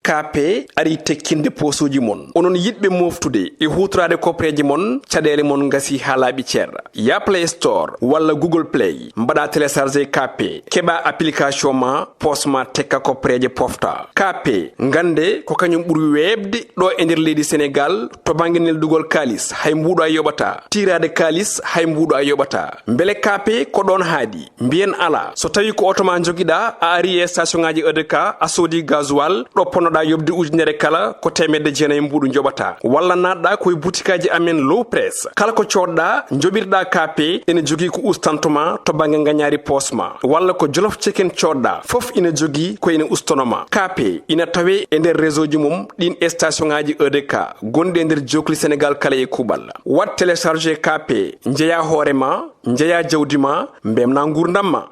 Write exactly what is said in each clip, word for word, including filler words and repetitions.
K P arii tekkinde poosuuji mon. Onon yiɗɓe mooftude e huutoraade kopreeje mon, caɗeele mon ngasii haa laaɓi cer. Yah Play Store walla Google Play, mbaɗaa télécharger K P, keɓaa application ma, poos ma tekka kopreeje pofta. K P, ngannde ko kañum ɓuri weeɓde ɗo e nder leydi Senegaal to bannge neldugol kaalis, hay mbuuɗo a yoɓataa. Tiiraade kaalis, hay mbuuɗo a yoɓataa. Mbele K P ko ɗoon haaɗi? Mbiyen alaa. So tawii ko oto ma njogiɗaa, a arii e station ŋaaji E D K, a soodii gasoil, ɗo ponnoɗaa yoɓde ujunere kala, ko teemedde jeenayi mbuuɗu njoɓataa. Walla naatɗaa ko e butikaaji amen Low Press. Kala ko coodɗaa, njoɓirɗaa K P, ene jogii ko ustanto ma to bannge ngañaari poos ma. Walla ko Jolof Chicken coodɗaa, fof ina jogii ko ene ustono ma. K P ina tawee e nder réseau ji mum ɗiin e station ŋaaji E D K gonɗi e nder jookli Senegaal kala e kuuɓal. Waɗ télécharger K P, njeyaa hoore ma, njeyaa jawdi ma, mbeltinaa nguurndam ma.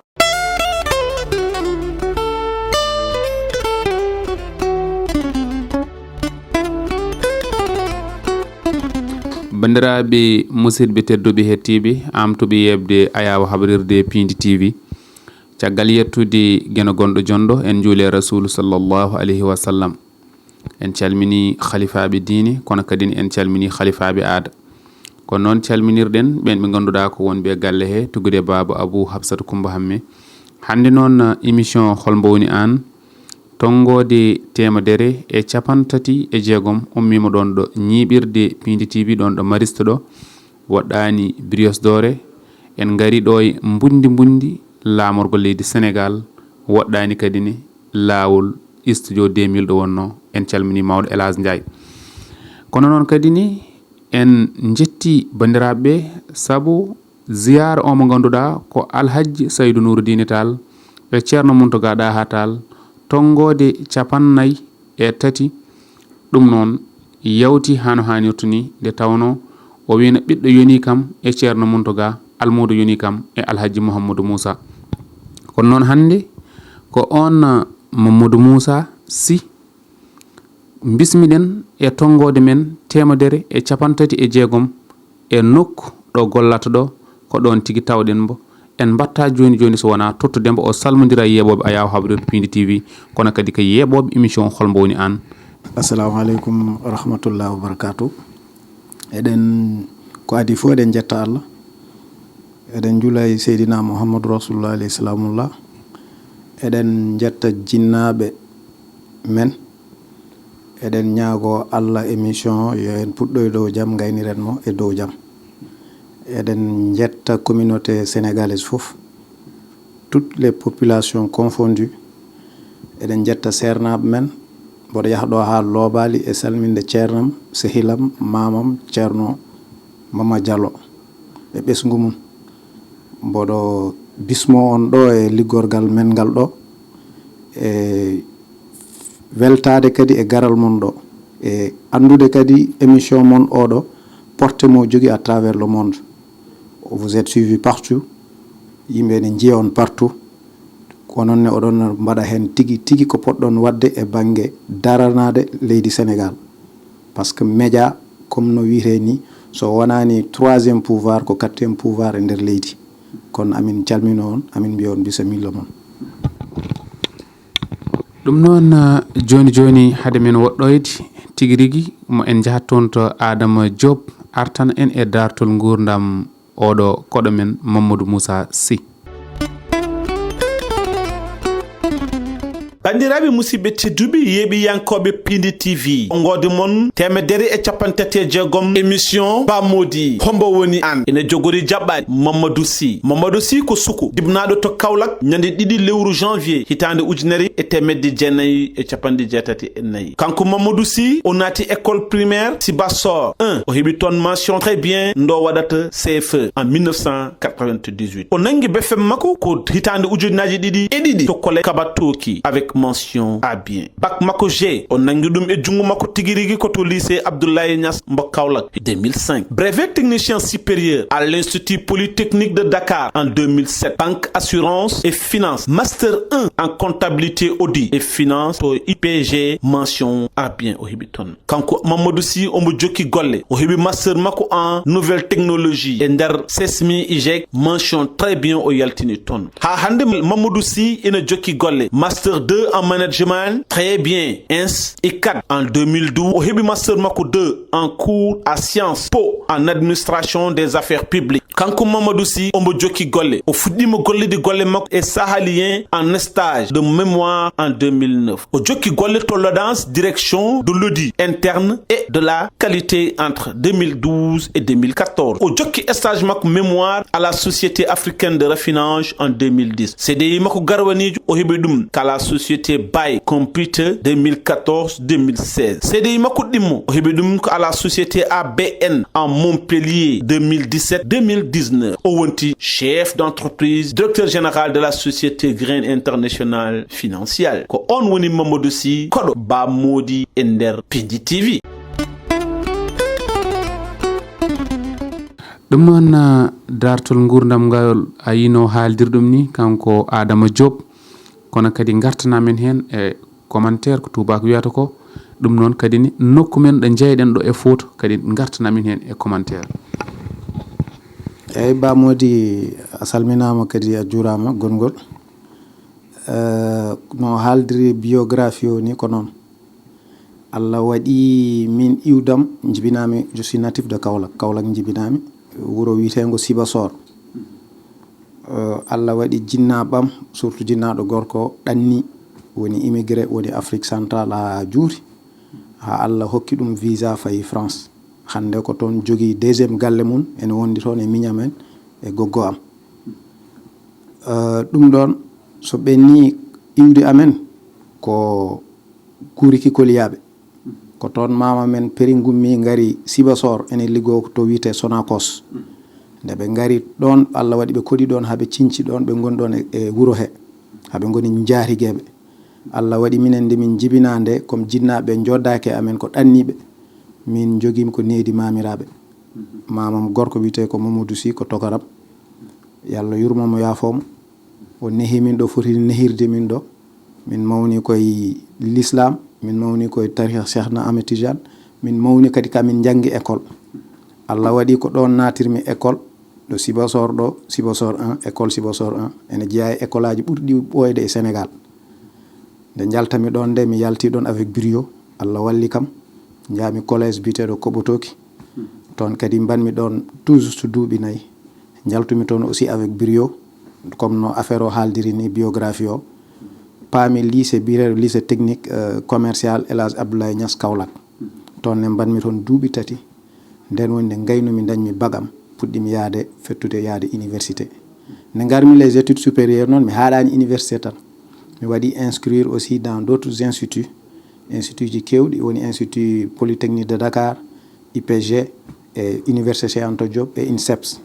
Banndiraaɓe musidɓe tedduɓe hettiiɓe, am tuɓe yeɓde ayaawo habrirde Piindi T V. Caggal yettude Geno gonɗo jonɗo, en njuuli e Rasuulu sallallahu alayhi wa sallam. En calminii halifaaɓe diine, kono kadi en calminii halifaaɓe aada. Ko noon calminirɗen ɓeen ɓe ngannduɗaa ko wonɓe e galle he, tuggude Baaba Abuu Hafsatu Kummba Hammee. Hannde noon, émission Hol Mbo Woni Aan? Tonngoode teemedere e capanɗe tati e jeegom ummiima ɗoon ɗo ñiiɓirde Piindi T V, ɗoon ɗo Mariste ɗo, woɗɗaani Brioche Dorée. En ngarii ɗo e mbunndi mbunndi laamorgo leydi Senegaal, woɗɗaani kadi ne laawol studio deux mille ɗo wonnoo. En calminii mawɗo El Hadj Ndiaye. Kono noon kadi ne en njettii banndiraaɓe ɓe, sabu ziyaara o mo ngannduɗaa ko Alhajji Saydu Nuuru Diine Taal e Ceerno Muntaga Ɗaha Taal, tonngoode capanɗe nayi e tati. Ɗum noon yawti haa no haanirta ni, nde tawnoo o wiyno ɓiɗɗo yonii kam e Ceerno Muntaga, almuudo yonii kam e Alhajji Muhammadu Muusa. Kono noon hannde ko oon Mamadou Moussa Sy mbismiɗen e tonngoode men teemedere e capanɗe tati e jeegom e nokku ɗo gollata ɗo, ko ɗoon tigi tawɗen mbo. En mbaɗta jooni jooni so wonaa tottudee mbo, o salmondira e yeeɓooɓe ayaawo habrirde Piindi T V, kono kadi ko yeeɓooɓe émission Hol Mbo Woni Aan. Assalamu aleykum wa rahmatullahi wa barakatuh. Eɗen, ko adii fof eɗen njetta Allah. Eɗen njuula e Seydina Muhammadu Rasulullah alayhi salamullah. Eɗen njetta jinnaaɓe men. Eɗen ñaagoo Allah émission o yo en puɗɗoy dow jam, ngayniren mo e dow jam. Eɗen njetta communauté sénégalaise fof, toutes les populations confondues. Eɗen njetta seernaaɓe men, mboɗo yaha ɗo haa Loobaali e salminde ceernam, sehilam, maamam, Ceerno Mama Diallo e ɓesngu mum. Mboɗo bismoo on ɗo e liggorgal men ngal ɗo, e weltaade kadi e garal mon ɗo, e anndude kadi émission mon oɗo, portée mo jogii à travers le monde. Vous êtes suivi partout, yimɓe ene njiya on partout. Ko noon ne oɗon mbaɗa heen tigi tigi ko poɗɗon waɗde e bannge daranaade leydi Sénégal. Parce que média, comme no wiyetee ni, so wonaani troisième pouvoir, ko quatrième pouvoir e nder leydi. Kono amin calmino on, amin mbiya on bisimilla mon. Ɗum noon, eh, jooni jooni, hade men woɗɗoyde tigi rigi, mo en njahat toon to Adama Diop, artana en e daartol nguurndam oɗo koɗo men Mamadou Moussa Sy. Banndiraaɓe musidɓe tedduɓe, yeeɓiyankooɓe Piindi T V, ngoodi mon teemedere e capanɗe tati e jeegom émission Ba Moodi, Hombo Woni Aan? Ene jogori jaɓɓaade Mamadou Sy. Mamadou Sy ko suko jibnaaɗo to Kaolack ñande ɗiɗi lewru janvier hitaande ujunere e teemedde jeenayi e capanɗe jeetati e nayi. Kanko Mamadou Sy o naati école primaire Sibassor un, o heɓi toon mention très bien ndo waɗata C F E en mille neuf cent quatre-vingt-dix-huit. O nangi B F M makko ko hitaande ujunnaaji ɗiɗi e ɗiɗi to collège Kabatoki avec mention A bien. Bac makko G o nangi ɗum e junngo makko tigi rigi ko to lycée Abdoulaye Niass mbo Kaolack deux mille cinq. Brevet technicien supérieur à l'Institut Polytechnique de Dakar en deux mille sept. Banque assurance et finance, master un en comptabilité, audit et finance to I P G, mention A bien o heɓi toon. Kanko Mamadou Sy omo jokki golle, o heɓi master makko en nouvelle technologie e nder SESMI IJEC, mention très bien o yaltini toon. Haa hannde Mamadou Sy ina jokki golle, master deux en management, très bien, ins I CAD en deux mille douze. O heɓi master makko deux en cours à Sciences Po en administration des affaires publiques. Kanko Mamadou Sy, omo jokki golle. O fuɗɗiima gollude golle makko e Sahalien en stage de mémoire en deux mille neuf. O jokki golle to l'ODANS, direction de l'audit interne et de la qualité, entre deux mille douze et deux mille quatorze. O jokki stage makko mémoire à la Société africaine de raffinage en deux mille dix. C D I makko garwaniijo, o heɓi ɗum ka la Société Bay Computer deux mille quatorze deux mille seize. C D I makko ɗimmo, o heɓi ɗum ko à la Société A B N en Montpellier deux mille dix-sept deux mille dix-neuf. O wonti chef d'entreprise, directeur général de la Société Grain International Financial. Ko on woni Mamadou Sy, koɗo Ba Mody e nder Pindi T V. Ɗum noon, ah, daartol nguurndam ngal a yino haaldir ɗum ni, kanko Adama Diop. Kono kadi ngartana men heen e commentaire, ko tuubaako wiyata ko. Ɗum noon kadi ni, nokku men ɗo njeyɗen ɗo e Fouta, kadi ngartana men heen e commentaire. Eyyi, Ba Mody, a salminaama kadi a juuraama gongol. Eh, no haaldiri biographie o ni ko noon. Allah waɗi min iwdam, njibinaami, je suis natif de Kaolack. Kaolack njibinaami, wuro wiyeteengo Sibassor. Eh, Allah waɗi jinnaaɓam, surtout jinnaaɗo gorko ɗanni, woni immigré, woni Afrique centrale haa juuti. Haa Allah hokki ɗum visa fayi France. Hannde ko toon jogii deuxième galle mum, ene wondi toon e miñam en e goggo am. Eh, ɗum ɗoon, so ɓenni iwdi amen, ko Guuriki Koliyaaɓe. Ko toon maama men Peringummi ngari Sibassor, ene liggoo to wiyetee Sonacos. Nde ɓe ngari ɗoon, Allah waɗi ɓe koɗi ɗoon, haa ɓe ciñci ɗoon, ɓe ngoni ɗoon e, e wuro he, haa ɓe ngoni njaatigeeɓe. Allah waɗi minen nde min njibinaa nde, comme jinnaaɓe njoddaaki e amen ko ɗanniiɓe, min njogiima ko needi maamiraaɓe. Maamam gorko wiyetee ko Mamadou Sy, ko tokaram. Yo Allah yurmo mo, yaafoo mo. O nehi min ɗo foti nehirde min ɗo. Min mawni koye l'islam, min mawni koye tariqa Cheikh na Ahmed Tidiane, min mawni kadi ka min njanngi école. Allah waɗi ko ɗoon naatirmi école, ɗo Sibassor ɗo, Sibassor un, école Sibassor un. Ene jeyaa e école aji ɓurɗi ɓooyde e Sénégal. Nde njaltami ɗoon nde, mi yalti ɗoon avec brio. Allah walli kam. Njaami collège biyeteeɗo Koɓotooki. Toon kadi mbaɗmi ɗoon tout juste duuɓi nayi. Njaltumi toon aussi avec brio, comme no affaire o haaldiri ni, biographie o. Paami lycée biyeteeɗo lycée technique, euh, commercial El Hadj Abdoulaye Niass Kaolack. Toon ne mbaɗmi toon duuɓi tati. Ndeen woni nde ngaynumi, ndañmi bac am, puɗɗimi yahde, fettude yahde université. Nde ngarmi les études supérieures noon, mi haaɗaani université tan. Mi waɗi inscrire aussi dans d'autres instituts. Institut ji keewɗi, woni Institut Polytechnique de Dakar, I P G, e Université Cheikh Anta Diop e INSEPS.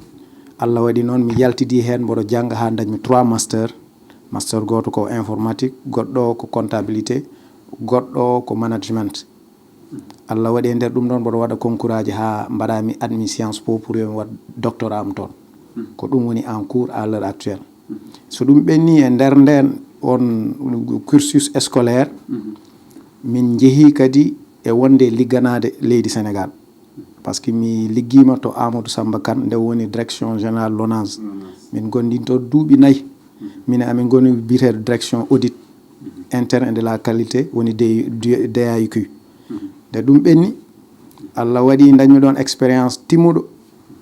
Allah waɗi noon mi yaltidi heen, mboɗo jannga haa ndañmi trois master. Master gooto ko informatique, goɗɗo ko comptabilité, goɗɗo ko management. Allah waɗi e nder ɗum ɗoon mboɗo waɗa concours aji haa mbaɗami admis Sciences Po pour yo mi waɗ doctorat am toon. Ko ɗum woni en cours à l'heure actuelle. So ɗum ɓenni e nder ndeen on cursus scolaire, min njehi kadi e wonde ligganaade leydi Sénégal. Par ce que mi liggiima to Amadou Samba Kane, nde woni direction générale l'ONAS. Min ngonndin to duuɓi nayi. Min amin ngoni biyeteeɗo direction audit interne et de la qualité, woni D A Q. Nde ɗum ɓenni, Allah waɗi ndañmi ɗoon expérience timmuɗo.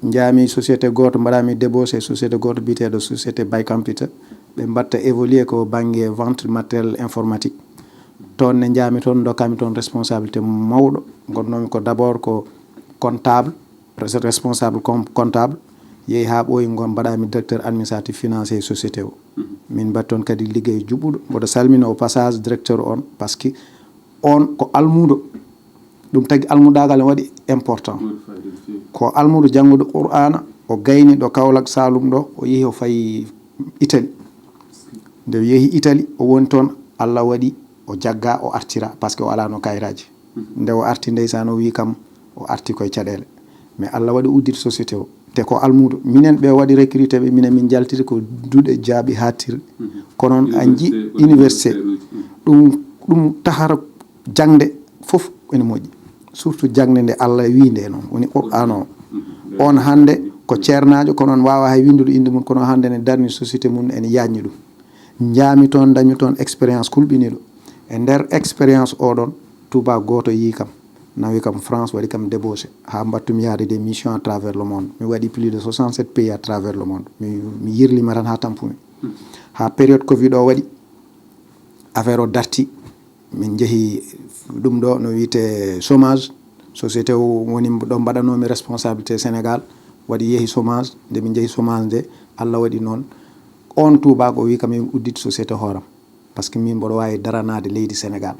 Njaami société gooto, mbaɗami débauché e société gooto biyeteeɗo Société Bay Computer. Ɓe mbaɗta évoluer ko bannge vente matériel informatique. Toon ne njaami toon, ndokkami toon responsabilité mawɗo. Ngonnoomi ko d'abord ko comptable, res-, responsable com-, comptable. Yehi haa ɓooyi, ngon mbaɗami directeur administratif financier société o. Min mbaɗi toon kadi liggey juɓɓuɗo. Mboɗo salmina au passage directeur on, par ce que on ko almuudo. Ɗum tagi almudaagal ne waɗi important. Ko almuudo jannguɗo Qur'aana, o gayni ɗo Kaolack Saloum ɗo, o yehi o fayi Italie. Nde o yehi Italie, o woni toon, Allah waɗi o jagga, o artira, par ce que o alano kayitaaji. Nde o arti, ndeysaan, o wi kam, o arti koye caɗeele. Mais Allah waɗi udditi société o. Te ko almuudo. Minen ɓe waɗi recruté ɓe, minen min njaltiri ko duɗe jaaɓi haaɗtiri. Kono on a nji université. Ɗum, ɗum tahara jaŋde fof ene moƴƴi. Surtout jaŋde nde Allah wi nde noon, woni Qur'aana o. On hannde ko ceernaajo, kono on waawa hay winndude innde mum, kono hannde ne darni société mum, ene yaajni ɗum. Njaami toon, dañmi toon expérience kulɓiniiɗo. E nder expérience oɗon, tubaak gooto yii kam, nawi kam France, waɗi kam débauché, haa mbattumi yaade des missions à travers le monde. Mi waɗi plus de soixante-sept pays à travers le monde. Mi, mi yirlima tan haa tampumi. Haa période covid o waɗi, affaire o darti, min njehi ɗum ɗo no wiyetee chômage. Société o woni ɗo mbaɗanoomi responsabilité Sénégal, waɗi yehi chômage. Nde min njehi chômage nde, Allah waɗi noon, on tubaak o wi kam yo mi uddit société hooram, parce que min mboɗo waawi daranaade leydi Sénégal.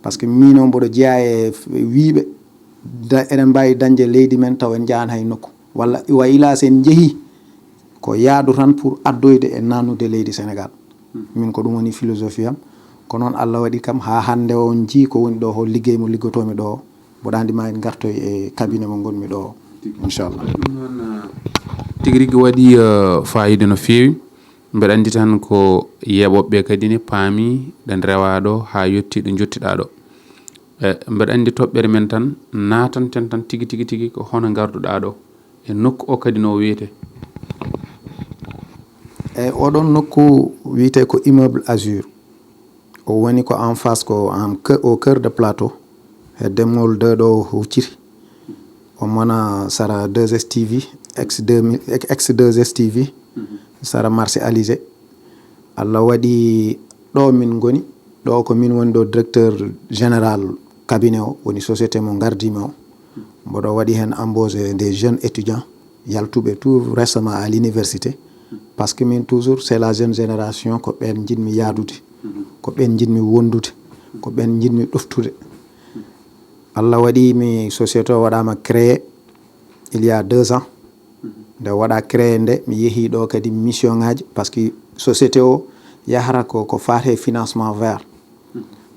Parce que min o mboɗo jeyaa e wiiɓe, da- eɗen mbaawi dañde leydi men taw en njahan hay nokku. Walla wa ilaa so en njehii, ko yaadu tan pour addoyde e naatnude leydi Sénégal. Min ko ɗum woni philosophie am. Ko noon Allah waɗi kam haa hannde o njii ko woni ɗo, hol liggey mo liggotoomi ɗo o. Mboɗo anndi ma en ngartoy e cabinet mo ngonmi ɗo o, inchallah. Ɗum noon, eh, tigi rigi waɗi, eh, fayida no feewi. Mbeɗa anndi tan ko yeeɓooɓe kadi ne paami ɗen rewaa ɗo haa yetti ɗo njottiɗaa ɗo. Eh, mbeɗa anndi toɓɓere men tan naatanten tan tigi, tigi, tigi ko hono ngarduɗaa ɗo e nokku o kadi no o wiyetee. E oɗon nokku wiyetee ko Immeuble Azur. O woni ko en face, ko en cœur, au cœur de plateau. He Demol deux ɗo o hucciti. O mona sara deux S T V, ex deux mille, ex deux S T V, sara marché Alizé. Allah waɗi ɗo min ngoni, ɗo ko min woni ɗo directeur général cabinet o, woni société mo ngardimi o. Mboɗo waɗi heen embauche des jeunes étudiants, yaltuɓe tout récemment à l'université. Parce que min toujours, c'est la jeune génération, ko ɓeen njiɗmi yaadude, ko ɓeen njiɗmi wondude, ko ɓeen njiɗmi ɗoftude. Allah waɗi mi société o waɗaama créé il y a deux ans. Nde waɗa créé nde, mi yehi ɗo kadi mission ngaji, parce que société o yahata ko, ko faate financement vert.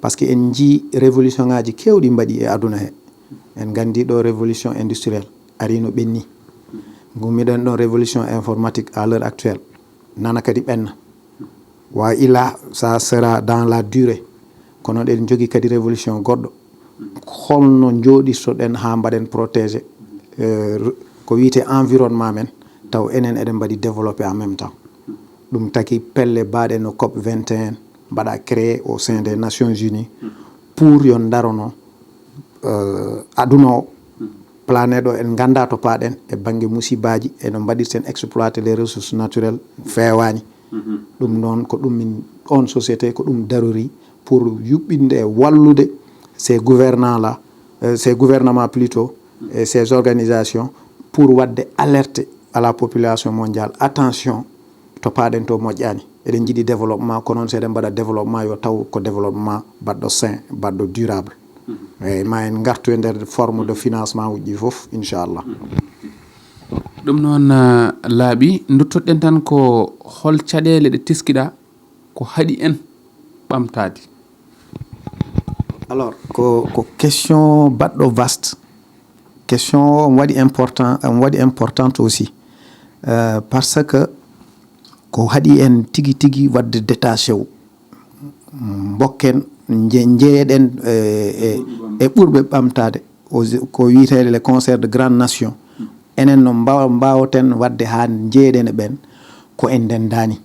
Parce que en njii révolution ngaji kewɗi mbaɗi e aduna he. En nganndi ɗo révolution industrielle ari no ɓenni. Ngummiɗen ɗon révolution informatique à l'heure actuelle. Nana kadi ɓenna. Wa ila, ça sera dans la durée. Kono ɗen jogi kadi révolution goɗɗo. Holno njooɗirtoɗen haa mbaɗen protégé, eh, ko wiyetee environnement men, taw enen eɗen mbaɗi développé en même temps. Ɗum taki pelle baaɗe no COP vingt et un mbaɗa créé au sein des Nations Unies pour yo ndarono, eh, aduna o, planète o, en ngannda to paaɗen e bannge musibaaji, e no mbaɗirten exploité les ressources naturelles feewaani. Ɗum noon ko ɗum min, on société ko ɗum darori pour yuɓɓinde e wallude ces gouvernants là, euh, ces gouvernements plutôt, et ces organisations pour waɗde alerte à la population mondiale. Attention, to paaɗen to moƴƴaani. Eɗen njiɗi développement, ko noon so eɗen mbaɗa développement yo taw ko développement baɗɗo sain, baɗɗo durable. Eyyi, ma en ngartu e nder forme de financement uji ɗi fof, inchallah. Ɗum noon, ah, laaɓi, duttoɗen tan ko hol caɗeele ɗe teskiɗa ko haɗi en ɓamtaade? Alors, ko, ko question baɗɗo vaste. Question o, omo waɗi important, omo waɗi importante aussi. Euh, parce que ko haɗi en tigi tigi waɗde détaché o. Mbokken, nje-, njeeyeɗen, e, e, e ɓurɓe ɓamtaade. O, ko wiyeteeɗo les concerts de grandes nations. Enen no mbaw-, mbaawaten waɗde haa njeeyeɗen e ɓeen ko en ndenndaani.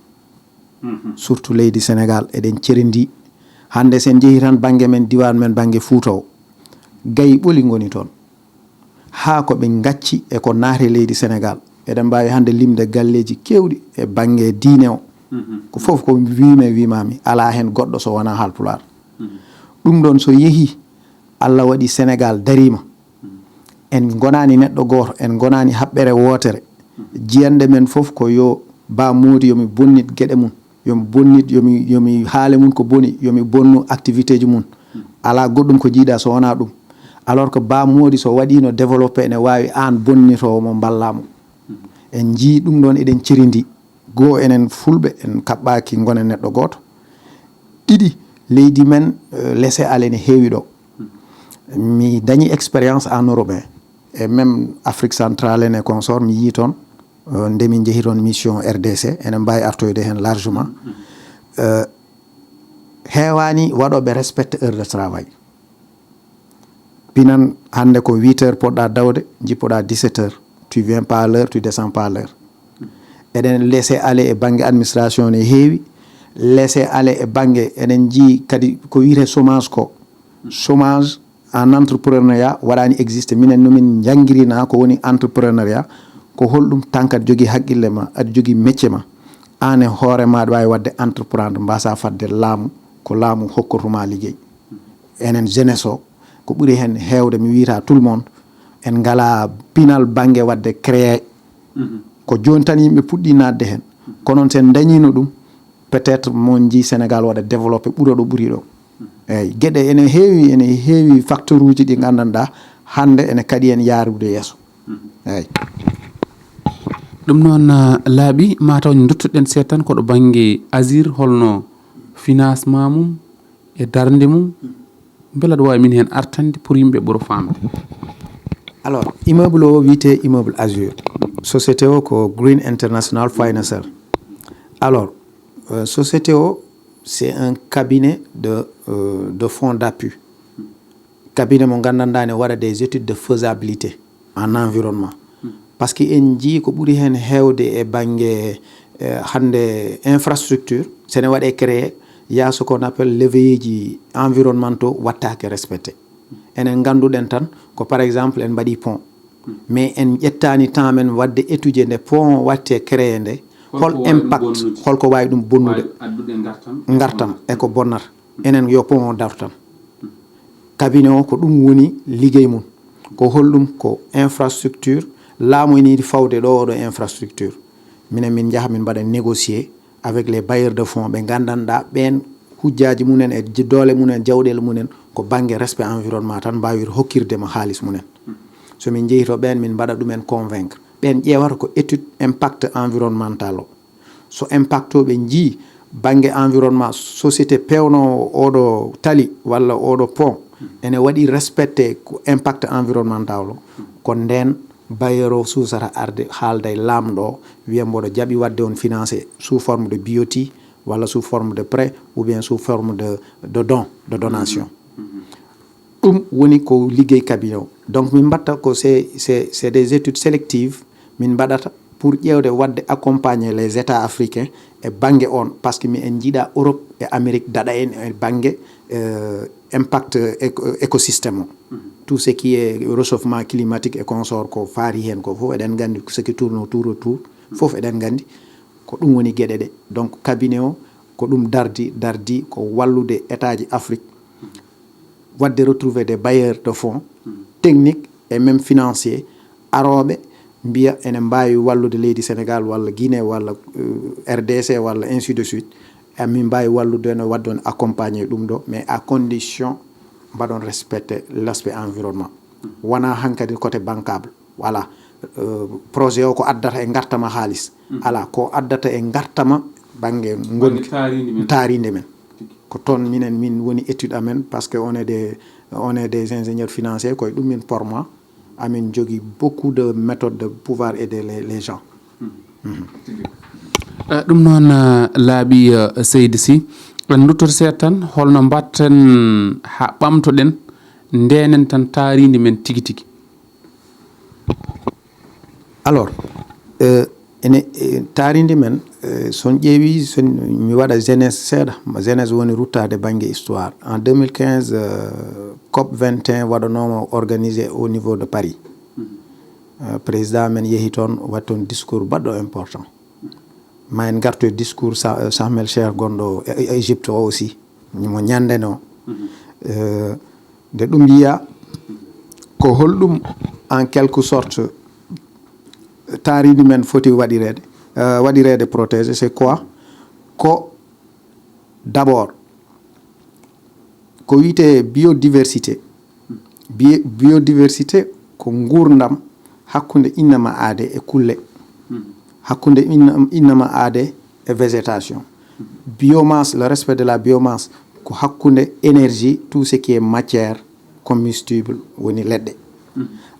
Surtout leydi Sénégal, eɗen cerindii. Hannde so en njehii tan bannge men, diiwaan men, bannge Fuuta o, gayi ɓoli ngoni toon. Haa ko ɓe ngacci e ko naati leydi Sénégal. Eɗen mbaawi hannde limde galleeji keewɗi e bannge diine o. Ko fof ko wiimi e wiimaami, alaa heen goɗɗo so wonaa Haalpulaar. Ɗum ɗoon so yehii, Allah waɗi Sénégal dariima. En ngonaani neɗɗo gooto, en ngonaani haɓɓere wootere. Jiyanɗe men fof ko yo Ba Moodi yo mi bonnit geɗe mum, yo mi bonnit, yo mi, yo mi haale mum ko boni, yo mi bonnu activité ji mum. Alaa goɗɗum ko jiiɗa so wonaa ɗum. Alors que Ba Moodi so waɗiino développé ene waawi aan bonnitoowo mo mballaa mo. En njii ɗum ɗoon, eɗen cirindii. Goo, enen Fulɓe, en kaɓɓaaki ngonen neɗɗo gooto. Ɗiɗi, leydi men, eh, laisser-aller ne heewi ɗo. Mi dañi expérience en Europe, hein, et même Afrique centrale en et consort, mi yii toon, eh, nde min njehi toon mission R D C, enen mbaawi artoyde heen largement. Eh, heewaani waɗooɓe respecte heure de travail. Pinan hannde ko huit heures poɗɗa dawde, njippoɗa dix-sept heures. Tu viens pas à l'heure, tu descends pas à l'heure. Eɗen laisser-aller e bannge administration ne heewi. Laisser aller e bannge, eɗen njii kadi ko wiyetee chômage ko. Chômage en entrepreneuriat waɗaani existe. Minen no min njanngirina ko woni entrepreneuriat, ko holɗum tan kadi jogii haqqille ma, aɗa jogii métier ma. Aan e hoore ma aɗa waawi waɗde entreprendre, mbaasaa fadde laamu, ko laamu hokkotuma liggey. Enen jeunesse o, ko ɓuri heen heewde, mi wiyata tout le monde, en ngalaa pinal bannge waɗde créer. Ko jooni tan yimɓe puɗɗi naatde heen. Kono noon, so en ndañiino ɗum, peut-être mon njii Sénégal waɗa développé ɓura ɗo ɓuri ɗo. Eeyi, geɗe ene heewi, ene heewi facteur uji ɗi nganndanɗaa hannde ene kaɗi en yaarude yeeso. Eeyi. Ɗum noon, ah, laaɓi, mataw duttoɗen seeɗa tan ko ɗo bannge Azir, holno financement mum e darnde mum, mbela aɗa waawi min heen artande pour yimɓe ɓura faamde? Alors, immeuble o wiyetee immeuble Azur. Société o ko Green International Financial. Alors, euh, société o, c'est un cabinet de, euh, de fonds d'appui. Cabinet mo nganndanɗaa ne waɗa des études de faisabilité en environnement. Parce que en njii ko ɓuri heen heewde e bannge, eh, hannde infrastructure, so ene waɗee créé, il y a ce qu'on appelle levier ji environnementaux waɗtaake respecté. Enen ngannduɗen tan ko, par exemple, en mbaɗi pont. Mais en ƴettaani temps men waɗde étude nde pont o waɗtee créé nde, hol impact, holko waawi ɗum bonnude ngartam e ko bonnata. Enen yo pont o daru tan. Cabinet o ko ɗum woni liggey mum. Ko holɗum? Ko infrastructure. Laamu ene yiɗi fawde ɗo oɗo infrastructure. Minen min njaha min mbaɗa négocier avec les bailleurs de fonds ɓe nganndanɗaa ɓeen hujjaaji mumen e j-, doole mumen, jawɗeele mumen ko bannge respect environnement tan mbaawir hokkirde mo haalis mumen. So min njehii to ɓeen, min mbaɗa ɗumen convaincre. Ɓeen ƴeewata ko étude impact environnemental o. So impact o ɓe njii bannge environnement, société peewnoowo oɗo tali walla oɗo pont ene waɗi respecté ko impact environnemental o, ko ndeen bailleur o suusata arde haalda e laamɗo o, wiya mboɗo jaɓi waɗde on financé sous forme de B O T walla sous forme de prêt ou bien sous forme de, de don, de donation. Ɗum woni ko liggey cabinet o. Donc min mbaɗta ko c'est, c'est, c'est des études sélectives min mbaɗata pour ƴeewde waɗde accompagner les états africains e bannge on, parce que mi en njiiɗa Europe e Amérique daɗa en e bannge, euh, impact éco-, écosystème o. Tout ce qui est réchauffement climatique et consort ko faari heen ko fof eɗen nganndi, ce qui tourne autour, autour fof eɗen nganndi ko ɗum woni geɗe ɗe. Donc cabinet o ko ɗum dardi, dardi ko wallude état ji Afrique waɗde retrouver des bailleurs de fonds techniques et même financiers arooɓe mbiya ene mbaawi wallude leydi Sénégal walla Guinée walla, euh, R D C walla ainsi de suite. E min mbaawi wallude no waɗde on accompagner ɗum ɗo, mais à condition mbaɗon respecter l'aspect environnement. Wonaa hankadi côté bancable. Voilà. Euh, projet o ko addata e ngartama haalis. Alaa, ko addata e ngartama bannge ngonki, taarinde men. Ko toon minen min woni étude amen, parce que on est des, on est des ingénieurs financiers, koye ɗum min porma. Amin jogii beaucoup de méthodes de pouvoir aider les, les gens. Eh, ɗum noon, eh, laaɓi, eh, Seydi Sy. En nduttoto seeɗa tan, holno mbaɗten haa ɓamtoɗen, ndenen tan taarindi men tigi tigi? Alors, euh, ene, eh, taarindi men, eh, so on ƴeewi, so on, mi waɗa genèse seeɗa. Genèse woni ruttaade bannge histoire. En deux mille quinze, euh, COP vingt et un waɗanooma organisé au niveau de Paris. Euh, président men yehi toon, waɗi toon discours baɗɗo important. Ma en ngartu e discours Sa-, Sahmel Cheikh gonɗo e, e Égypte o aussi, mo ñande no. Euh, nde ɗum yiya, ko holɗum en quelque sorte taarindi men foti waɗireede, euh, waɗireede protégé, c'est quoi? Ko d'abord, ko wiyetee biodiversité. Bi-, biodiversité ko nguurndam hakkunde innama aade e kulle, hakkunde inna-, innama aade e végétation. Biomasse, le respect de la biomasse, ko hakkunde énergie, tout ce qui est matière combustible, woni leɗɗe.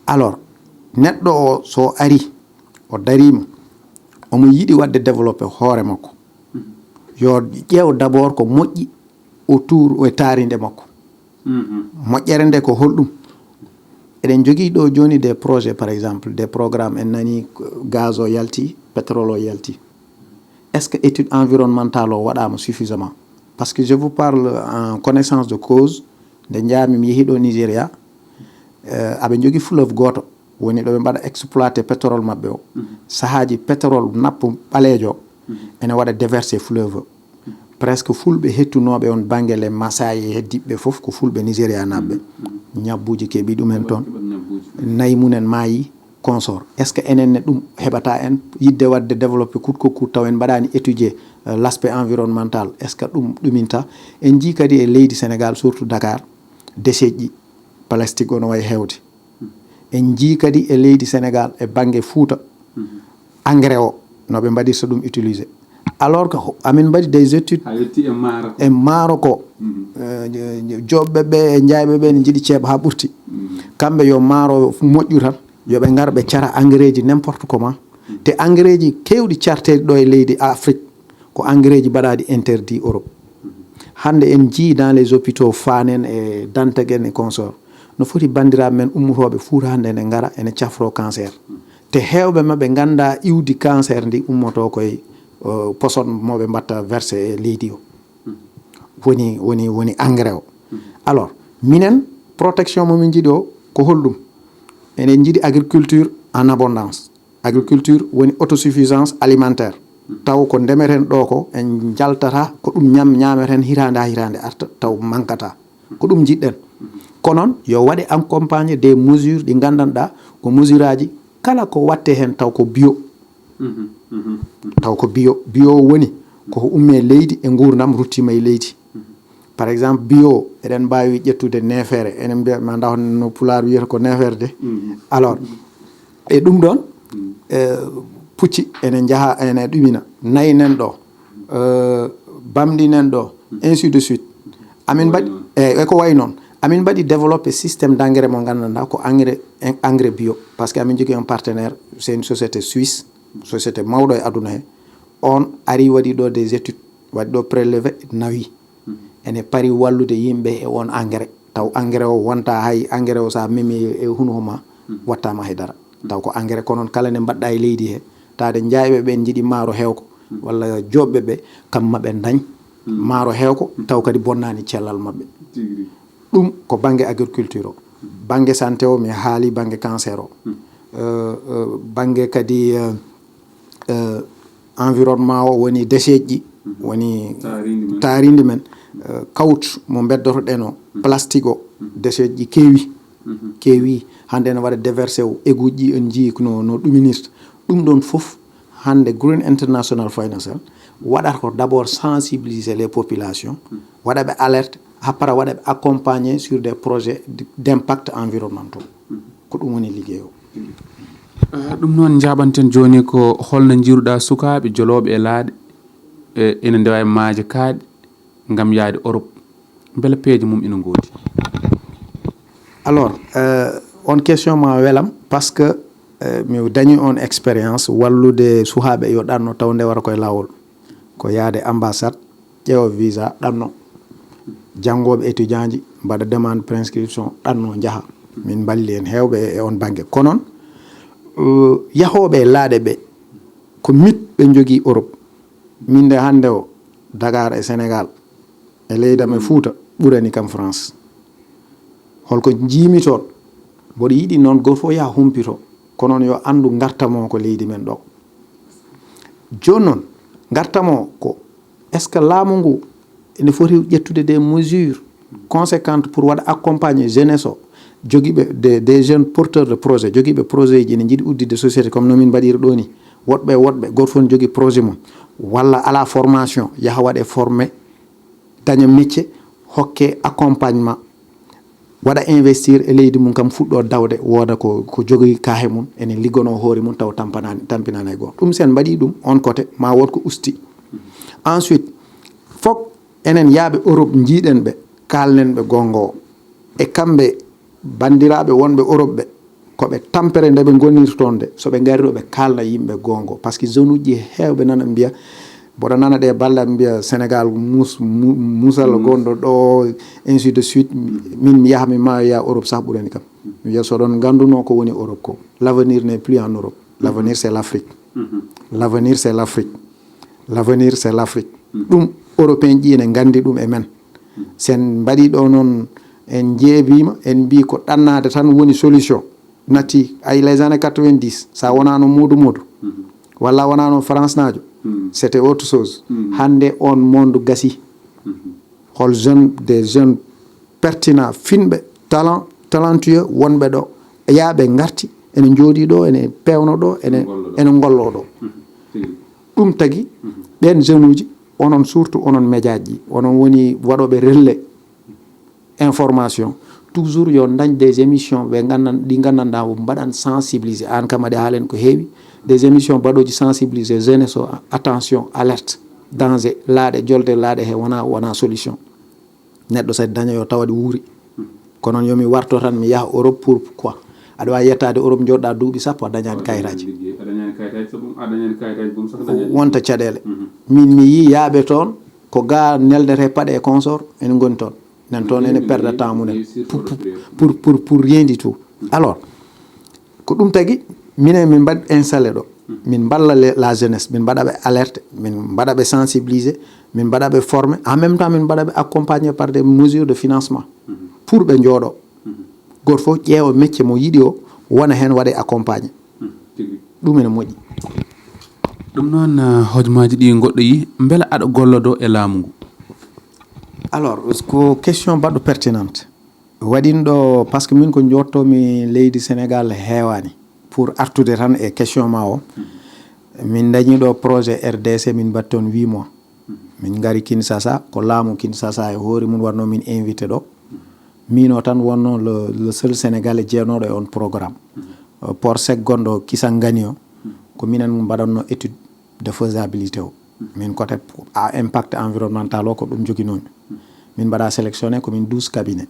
Alors, neɗɗo o, so ari, o dariima, omo yiɗi waɗde développé hoore makko, yo ƴeew d'abord ko moƴƴi autour e taarinde makko. Moƴƴere nde ko holɗum? Eɗen jogii ɗo jooni des projets, par exemple, des programmes, en nani gaz o yalti, pétrole o yalti. Est-ce que étude environnementale o waɗaama suffisamment? Parce que je vous parle en connaissance de cause, nde njaami mi yehi ɗo Nigeria, euh, aɓe njogii fleuve gooto woni ɗo ɓe mbaɗa exploité pétrole maɓɓe o. Sahaaji pétrole nappo ɓaleejo ene waɗa déversé fleuve o. Presque fulɓe hettunooɓe on bannge, les Masai e heddiɓe fof ko fulɓe Nigeria naɓɓe. Ñabbuuji keɓi ɗumen toon. Nayi mumen maayi, consort. Est-ce que enen ne ɗum heɓata en yidde waɗde développé coûte que coûte taw en mbaɗaani étudier, euh, l'aspect environnemental? Est-ce que ɗum ɗuminta? En njii kadi e leydi Sénégal, surtout Dakar, déchetteji plastique o no wayi heewde. En njii kadi e leydi Sénégal e bannge Fuuta, engrais o no ɓe mbaɗirta ɗum utilisé. Alors que ho- amin mbaɗi des études e maaro ko, euh, joɓɓe ɓe e jayɓe ɓe ne njiɗi ceeb haa ɓurti. Kamɓe yo maaro moƴƴu tan, yo ɓe ngar ɓe cara engrais ji n'importe comment. Te engrais ji keewɗi carteeɗi ɗo e leydi Afrique ko engrais ji mbaɗaaɗi interdit Europe. Hannde en njii dans les hôpitaux, Fann en e Dantec en e consort, no foti banndiraaɓe men ummotooɓe Fuuta hannde ene ngara ene cafroo cancer. Te heewɓe maɓɓe nganndaa iwdi cancer ndi ummotoo koye, euh, poson mo ɓe mbatta versé e leydi o. Woni, woni, woni engrais o. Alors, minen, protection mo min njiɗi o ko holɗum? Eɗen njiɗi agriculture en abondance. Agriculture woni autosuffisance alimentaire. Taw ko ndemeten ɗo ko en njaltata ko ɗum ñam, ñameten hitaande haa hitaande arta taw mankata. Ko ɗum njiɗɗen. Ko noon yo waɗe accompagné des mesures ɗi nganndanɗaa ko mesure aji kala ko watte heen taw ko bio. Taw ko bio. Bio woni ko ko ummee leydi e nguurndam ruttiima e leydi. Par exemple, bio, eɗen mbaawi ƴettude neefere. Enen mbiya, ma ndaw no Pulaar wiyata ko neefere de. Alors, e ɗum ɗoon, eh, pucci ene njaha, ene ɗumina. Nayi nen ɗo, eh, bamɗi nen ɗo, ainsi de suite. Amin mbaɗi, eh, e ko wayi noon. Amin mbaɗi développé système d'engrais mo nganndanɗaa ko engrais, en-, engrais bio. Parce que amin njogii un partenaire, c'est une société suisse, société mawɗo e aduna he. On ari waɗi ɗo des études, waɗi ɗo prélevé, nawi. Ene pari wallude yimɓe e on engrais. Taw engrais o wonta hay engrais o so a memi e hunuko ma, wattaama hay dara. Taw ko engrais ko noon kala nde mbaɗɗa e leydi he, taade jayɓe ɓen njiɗi maaro heewko, walla joɓɓe ɓe, kam ma ɓe ndañ maaro heewko, taw kadi bonnaani cellal maɓɓe. Ɗum ko bannge agriculture o. Bannge santé o, mi haali bannge cancer o. Euh, euh, bannge kadi, euh, euh, environnement o, woni déchetteji, woni taarindi men, euh, kawtu mo beddotoɗen o, plastique o, déchetteji keewi, keewi. Hannde ene waɗa déversé o, égoutteji en njii no, no ɗuminirta. Ɗum ɗon fof, hannde Green International Financial waɗata ko d'abord sensibiliser les populations, waɗa ɓe alerte, happara waɗa ɓe accompagner sur des projets d-, d'impact environnementaux. Ko ɗum woni liggey o. Ah, ɗum noon, njaaɓanten jooni ko holno njiiruɗaa sukaaɓe jolooɓe e laaɗe, e ina ndewa e maaje kaaɗe ngam yahde Europe? Mbele peeje mum ina ngoodi? Alors, euh, on question ma welam, parce que, euh, mi dañi on expérience wallude suhaaɓe yo ɗanno taw ndewata koye laawol. Ko yahde ambassade, ƴeewa visa, ɗanno. Janngooɓe, étudiant ji mbaɗa demande prescription, ɗanno, njaha. Min mballi en heewɓe e on bannge. Ko noon, uh, yahooɓe e laaɗe ɓe, ko mit ɓe njogii Europe. Min nde hannde o, Dakar e Sénégal, e leydi am e Fuuta, ɓurani kam France. Holko njiimi toon? Mboɗo yiɗi noon gooto fof yaha humpito, ko noon yo anndu ngartam o ko leydi men ɗo. Jooni noon, ngartam o ko, est-ce que laamu ngu ene foti ƴettude des mesures conséquentes pour waɗa accompagner jeunesse o, jogiiɓe des, des jeunes porteurs de projet, jogiiɓe projet ji, ene njiɗi udditde société comme no min mbaɗiri ɗo ni. Woɗɓe, woɗɓe, gooto fof ne jogii projet mum, walla alaa formation, yaha waɗe formé, daña métier, hokke accompagnement, waɗa investir e leydi mum kam, fuɗɗo dawde, wooda ko, ko jogii kaahe mum, ene liggonoo hoore mum, taw tampanaani, tampinaani hay gooto. Ɗum, so en mbaɗii ɗum, on côté, ma wood ko usti. Ensuite, fof enen yaaɓe Europe, njiiɗen ɓe, kaalnen ɓe goonga o. E kamɓe, banndiraaɓe wonɓe Europe ɓe, ko ɓe tampere nde ɓe ngonirta toon nde, so ɓe ngari ɗo, ɓe kaalna yimɓe goonga. Parce que zone uji heewɓe nana mbiya, mboɗo nana ɗe balle, mbiya Sénégal mus-, mu-, musal gonɗo ɗo, ainsi de suite. Min mi yaha, mi maayoya Europe sah ɓurani kam. Mi wiya, so oɗon ngannduno ko woni Europe ko, l'avenir n'est plus en Europe. L'avenir, c'est l'Afrique. L'avenir, c'est l'Afrique. L'avenir, c'est l'Afrique. Ɗum, Européen ji ene nganndi ɗum e men. Sen mbaɗi ɗo noon, en njeebiima, en mbii ko ɗannaade tan woni solution. Natti ay les années quatre-vingt-dix, sa wonaano Moodu Moodu, walla wonaano France naajo, c'était autre chose. Hannde on monde gasi. Hol jeune, des jeunes pertinent, finɓe, talent, talentueux, wonɓe ɗo, yaaɓe ngarti, ene njooɗii ɗo, ene peewno ɗo, ene, ene ngolloo ɗo. Ɗum tagi, ɓeen jeune uji, onon surtout, onon média ji, onon woni waɗooɓe relais information. Toujours yo dañ des émissions ɓe nganndan-, ɗi nganndanɗaa mbaɗan sensibiliser. Aan kam aɗa haalen ko heewi. Des émissions baɗooji sensibiliser jeunesse o, attention, alerte, danger, laaɗe, jolde laaɗe he wona, wona solution. Neɗɗo so daña yo taw aɗa wuuri. Kono noon yo mi warto tan mi yaha Europe pour quoi? Aɗa waawi yettaade Europe, njooɗɗaa duuɓi sappo a dañaani kayitaaji. Wonta caɗeele. Min mi yii yaaɓe toon ko ga neldete paɗe e consort ene ngoni toon. Nen toon ene perda temps mumen pour, pour, pour, pour rien du tout. Alors, ko ɗum tagi minen min mbaɗ installé ɗo. Min mballa le-, la jeunesse, min mbaɗa ɓe alerte, min mbaɗa ɓe sensibiliser, min mbaɗa ɓe former, en même temps min mbaɗa ɓe accompagner par des mesures de financement pour ɓe njooɗo. Gooto fof ƴeewa métier mo yiɗi o, wona heen waɗe accompagner. Ɗum ene moƴƴi. Ɗum noon, eh, hojmaaji ɗi goɗɗo yi, mbele aɗa gollodo e laamu ngu? Alors, ko question baɗɗo pertinente. Waɗinɗo, parce que min ko jooɗtoomi leydi Sénégal heewaani. Pour artude tan e question ma o, min dañi ɗo projet R D C, min mbaɗi toon huit mois. Min ngari Kinshasa, ko laamu Kinshasa e hoore mum waɗno min invité ɗo. Min o tan wonno le, le seul Sénégalais jeyanooɗo e on programme. Euh, Port Sec gonɗo Kisangani o, ko minen mbaɗanno étude de faisabilité o. Min côté a impact environnemental o ko ɗum joginoomi. Min mbaɗa sélectionné ko min douze cabinet.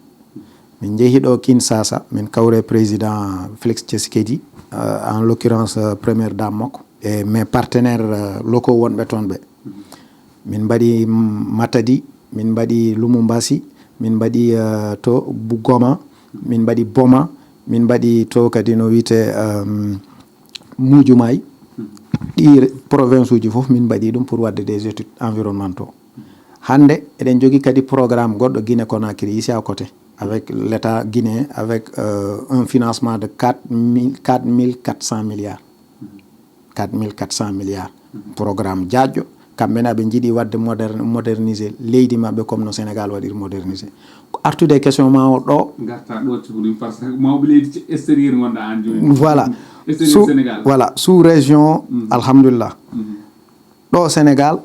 Min njehi ɗo Kinshasa, min kawre président Félix Tshisekedi, euh, en l'occurrence, euh, première dame makko, e mes partenaires, euh, locaux wonɓe toon ɓe. Min mbaɗi Matadi, min mbaɗi Lumumbasi, min mbaɗi, euh, to Bugoma, min mbaɗi Boma, min mbaɗi to kadi no wiyte, euh, Mujumay. Ɗi province uji fof min mbaɗi ɗum pour waɗde des études environnementaux. Hannde eɗen jogii kadi programme goɗɗo Guinée Conakry, ici à côté, avec l'État guinéen, avec, euh, un financement de quatre mille, quatre mille quatre cents milliards. Quatre mille quatre cents milliards. Programme jaajjo, kamɓe ne aɓe njiɗi waɗde moderne, moderniser leydi maɓɓe comme no Sénégal waɗiri moderniser. Ko artude e question ma o ɗo. Ngarta ɗo cukalel, parce que mawɓe leydi extérieur ngonɗa aan jooni. Voilà. Sous, voilà, sous région, alhamdulillah. Ɗo Sénégal,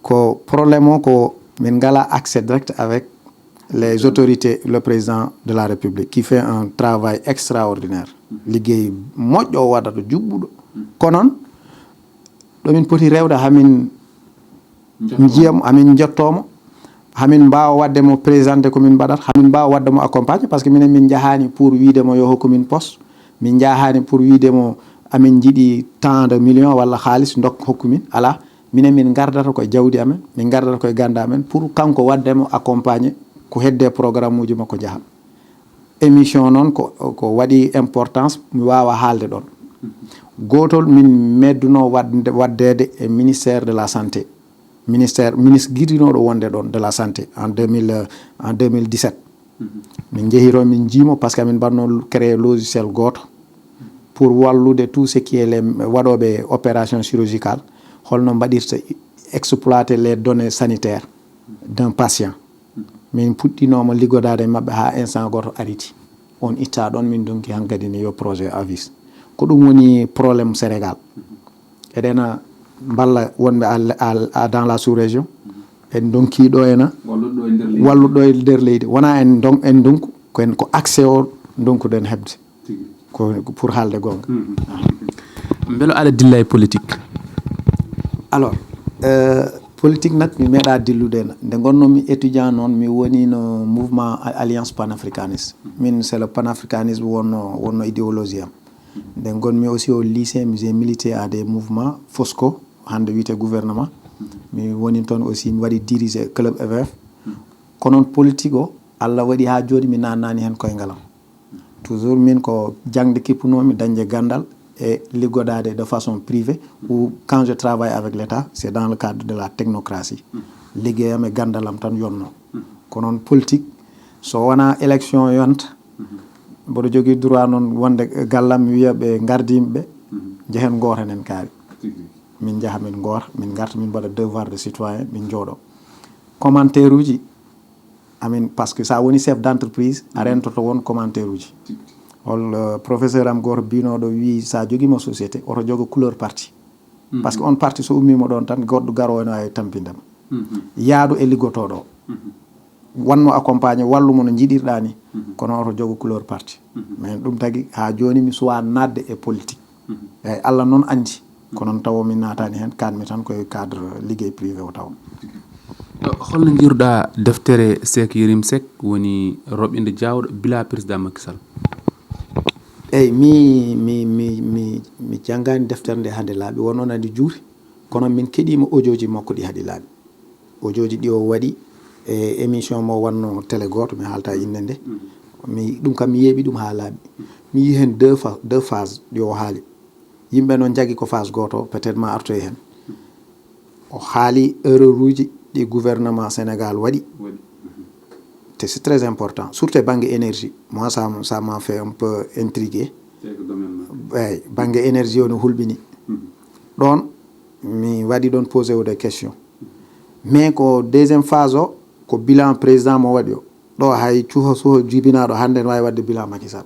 ko problème o ko min ngala accès direct avec les autorités, le président de la République, qui fait un travail extraordinaire. Liggéey moƴƴo o waɗata, juɓɓuɗo. Kono noon, ɗo min poti rewde hamin njiyam, hamin njettomo, hamin mbaawa waɗde mo présenté ko min mbaɗata, hamin mbaawa waɗde mo accompagné, parce que minen min njahaani pour wiide mo yo hokku min poste, min njahaani pour wiide mo amin njiɗi tant de millions walla haalis ndok hokku min, ala. Minen min ngardata koye jawdi amen, min ngardata koye gannde amen pour kanko waɗde mo accompagné ko hedde programme uji makko njaha. Émission noon ko, ko waɗi importance, mi waawa haalde ɗoon. Gootol min meddunoo waɗde, waɗdeede e ministère de la santé. Ministère, ministre giɗinooɗo wonde ɗoon de la santé en deux mille, en deux mille dix-sept. Min njehi toon, min njiimo, parce que amin mbaɗno créé logiciel gooto pour wallude tout ce qui est les waɗooɓe opération chirurgicale, holno mbaɗirta exploiter les données sanitaires d'un patient. Min puɗɗinooma liggodaade e maɓɓe haa instant gooto ariti. On itta ɗoon, min ndonki hankadi ne yo projet avis. Ko ɗum woni problème Sénégal. Eɗena mballa wonɓe à, à, à, dans la sous-région. En ndonki ɗo ena walluɗo e nder leydi. Wona en ndon, en ndonku, ko en ko accès o ndonkuɗen heɓde. Ko pour haalde goonga. Mbelo aɗa dilla e politique? Alors, euh, politique nak mi meeɗa dillude. Nde ngonnomi étudiant noon, mi woni no mouvement Alliance Panafricaniste. Min, c'est le panafricanisme wonno, wonno idéologie am. Nde ngonmi aussi au lycée, j'ai milité à des mouvements, Fosco, hannde wiyte gouvernement. Mi woni toon aussi, mi waɗi dirigé club F F. Kono noon politique o, Allah waɗi haa jooni mi naannaani heen koyngal am. Toujours min ko jaŋde kippunoomi, dañde ganndal, e liggodaade de façon privée, ou quand je travaille avec l'État, c'est dans le cadre de la technocratie. Liggéeyam e ganndalam tan yonno. Ko noon politique, so wonaa élection yonta, mboɗo jogii droit noon wonde gallam, mi wiya ɓe ngardi yimɓe, njehen ngootanen kaari. Min njaha, min ngoota, min ngarta, min mbaɗa devoir de citoyen, min njooɗo. Commentaire uji, amin, parce que sa woni chef d'entreprise, a rentoto won commentaire uji. Hol, euh, professeur am gooto binooɗo wi, sa jogima société, oto jogo couleur parti. Parce que on parti so ummima ɗon tan, goɗɗo garo ene wawi tampindema. Yaadu e liggotooɗo o. Wanno accompagné, wallumo no njiɗirɗa ni. Kono oto jogo couleur parti. Mais ɗum tagi ha joni mi suwa nadde e politique. Eyyi, Allah noon andi. Ko noon tawo min naatani hen, kanmi tan koye cadre liggey privé o taw. Holno njiiruɗa deftere Seek Yérim Seck, woni Roɓinde Jaawɗo bila président Macky Sall? Eyyi, mi, mi, mi, mi, mi janngani deftere nde hande laaɓi, won on andi juuri, kono min keɗima audioji makko ɗi haaɗi laaɓi. Audioji ɗi o waɗi e émission mo wanno télé goto, mi haalta innde nde. Mi, ɗum kam mi yeeɓi ɗum ha laaɓi. Mi yi hen deux fa-, deux phase ɗi o haali. Yimɓe noon njagi ko phase goto, peut-être ma artoy hen. O haali erreur uji ɗi gouvernement Sénégal waɗi. Te c'est très important, surtout e banggue énergie. Moi, ça, ça m'a fait un peu intrigué. Eyyi, banggue énergie o no hulɓini. Ɗon mi waɗi ɗon posé o des questions. Mais ko deuxième phase o, ko bilan président mo waɗi o. Ɗo hay cuho suho jibinaɗo hande ne wawi wadde bilan Macky Sall.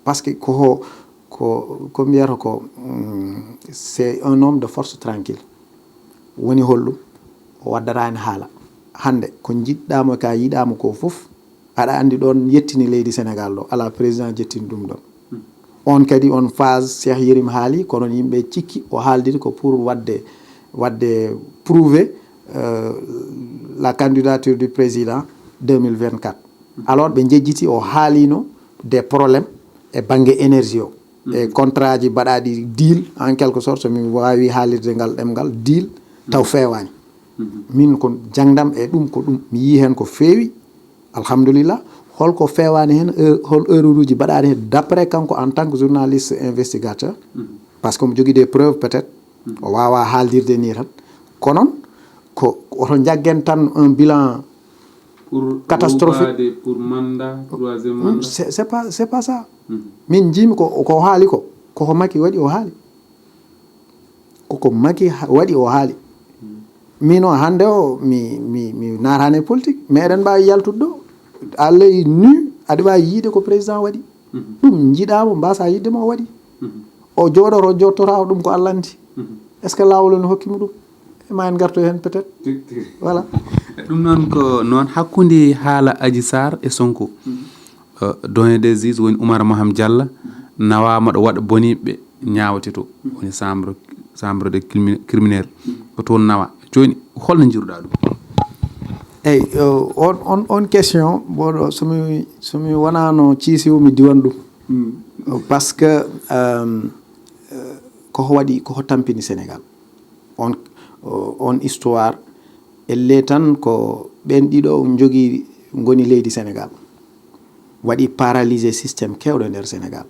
Parce que ko, ko, ko mbiyata ko, mm, c'est un homme de force tranquille. Woni holɗum? O waddatani haala. Hande ko jiɗɗamo ka yiɗamo ko fof, aɗa andi ɗon yettini leydi Sénégal ɗo. Ala président jettini ɗum ɗon. On kadi on phase Cheikh Yérim haali, kono yimɓe cikki o haaldiri ko pour wadde, wadde prouver, euh, la candidature du président deux mille vingt-quatre. Alors ɓe jejjiti o haalino des problèmes e banggue énergie o. E contrat ji baɗaɗi deal, en quelque sorte, so mi wawi haalirde ngal ɗemngal, deal, taw fewani. Min ko jangdam e ɗum, ko ɗum mi yi hen ko feewi. Alhamdulillah. Holko fewani hen, hol erreur uji baɗaɗi hen d'après kanko en tant que journaliste investigateur? Parce que omo jogui des preuves peut-être. O wawa haaldirde ni tan. Kono ko oto jaggen tan un bilan Pour catastrophique. Roubaade, pour mandat, troisième Mm, mandat. c'est c'est pas, c'est pas ça. Min jimi ko ko haali ko, koko Macky waɗi o haali. Koko Macky ha- waɗi o haali. Min o hande o mi mi mi naatani e politique, mais eɗen mbawi yaltude ɗo. À l'œil nu aɗa wawi yiide ko président waɗi. Ɗum jiiɗamo mbasa yiide mo o waɗi. O jooɗoto, o jottora o, ɗum ko Allah andi. Est-ce que laawol ne hokkimo ɗum? E ma en garto hen peut-être. Voilà. Ɗum noon ko noon hakkunde haala Adji Sarr e Sonko. Euh, doyen des juges woni Oumar Maham Diallo nawama ɗo waɗa boniɓe ñaawete to. Woni chambre, chambre de crimi- criminel. Ko toon nawa. Jooni holno njiiruɗa ɗum? Eyyi, euh, on, on, on question, mboɗo, somi, somi wonano ciisiwo mi diwan ɗum. Parce que, euh, euh, koko waɗi, koko tampini Sénégal. On, euh, on histoire, elle tan ko ɓen ɗiɗo jogui, goni leydi Sénégal. Waɗi paralysé système kewɗo nder Sénégal.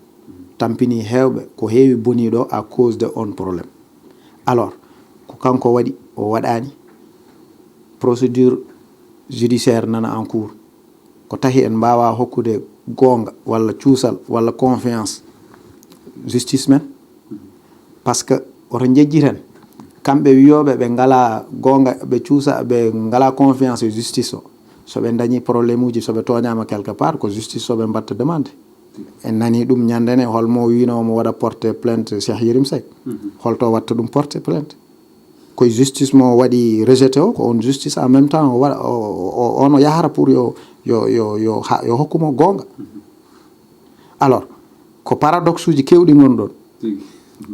Tampini hewɓe, ko heewi boni ɗo à cause de on problème. Alors, ko kanko waɗi, o waɗani. Procédure judiciaire nana en cours. Ko tahi en mbawa hokkude goonga walla cuusal walla confiance justice men? Parce que oto jejjiten, kamɓe wiyoɓe ɓe ngala goonga, ɓe cuusa, ɓe ngala confiance e justice o. So ɓe dañi problème uji, so ɓe tooñama quelque part, ko justice o ɓe mbatta demande. En nani ɗum ñande ne, holmo wino omo waɗa porte plainte Cheikh Yérim Seck? Holto watta ɗum porte plainte? Koye justice mo waɗi rejeté o, ko on justice en même temps o waɗa, o, o, o, ono yahata pour yo, yo, yo, yo, ha- yo hokkumo goonga. Alors, ko paradoxe uji kewɗi ngoni ɗon.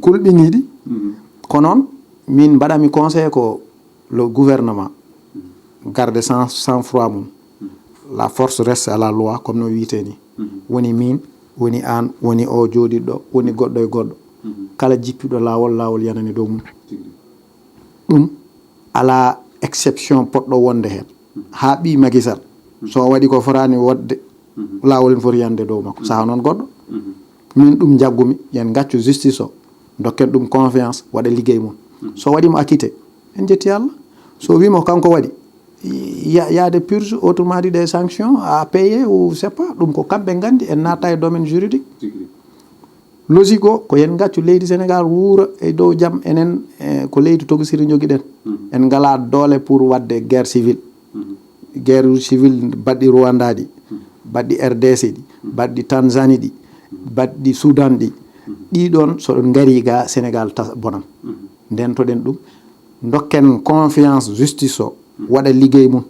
Kulɓiniɗi. Ko noon, min mbaɗami conseil ko le gouvernement garde sang, sang froid mum. La force reste à la loi, comme no wiyete ni. Woni min, woni an, woni o jooɗiɗo, woni goɗɗo e goɗɗo. Kala jippiɗo laawol, laawol yanani dow mum. Ɗum ala exception poɗɗo wonde hen. Ha ɓi Macky Sall, so waɗi ko fotani wodde, laawol ne foti yande dow makko. Saha noon goɗɗo. Min ɗum jaggumi, yen gaccu justice o. Dokken ɗum confiance, waɗa liggey mum. So waɗi mo acquitté, en jetti Allah. So wi mo kanko waɗi, il y a, il y a des purges, autrement dit des sanctions à payer ou c'est pas, ɗum ko kamɓe nganndi, en naata e domaine juridique. Logique o ko yen ngaccu leydi Sénégal wuura e dow jam, enen, eh, ko leydi togosiri jogiɗen. En ngala doole pour waɗde guerre civile. Guerre civile baɗɗi Rwanda ɗi, baɗɗi R D C ɗi, baɗɗi Tanzanie ɗi, baɗɗi Soudan ɗi. Ɗiɗon so ɗon ngari ga Sénégal tas bonan. Nden to ɗen ɗum, dokken confiance justice o, waɗa liggey mum.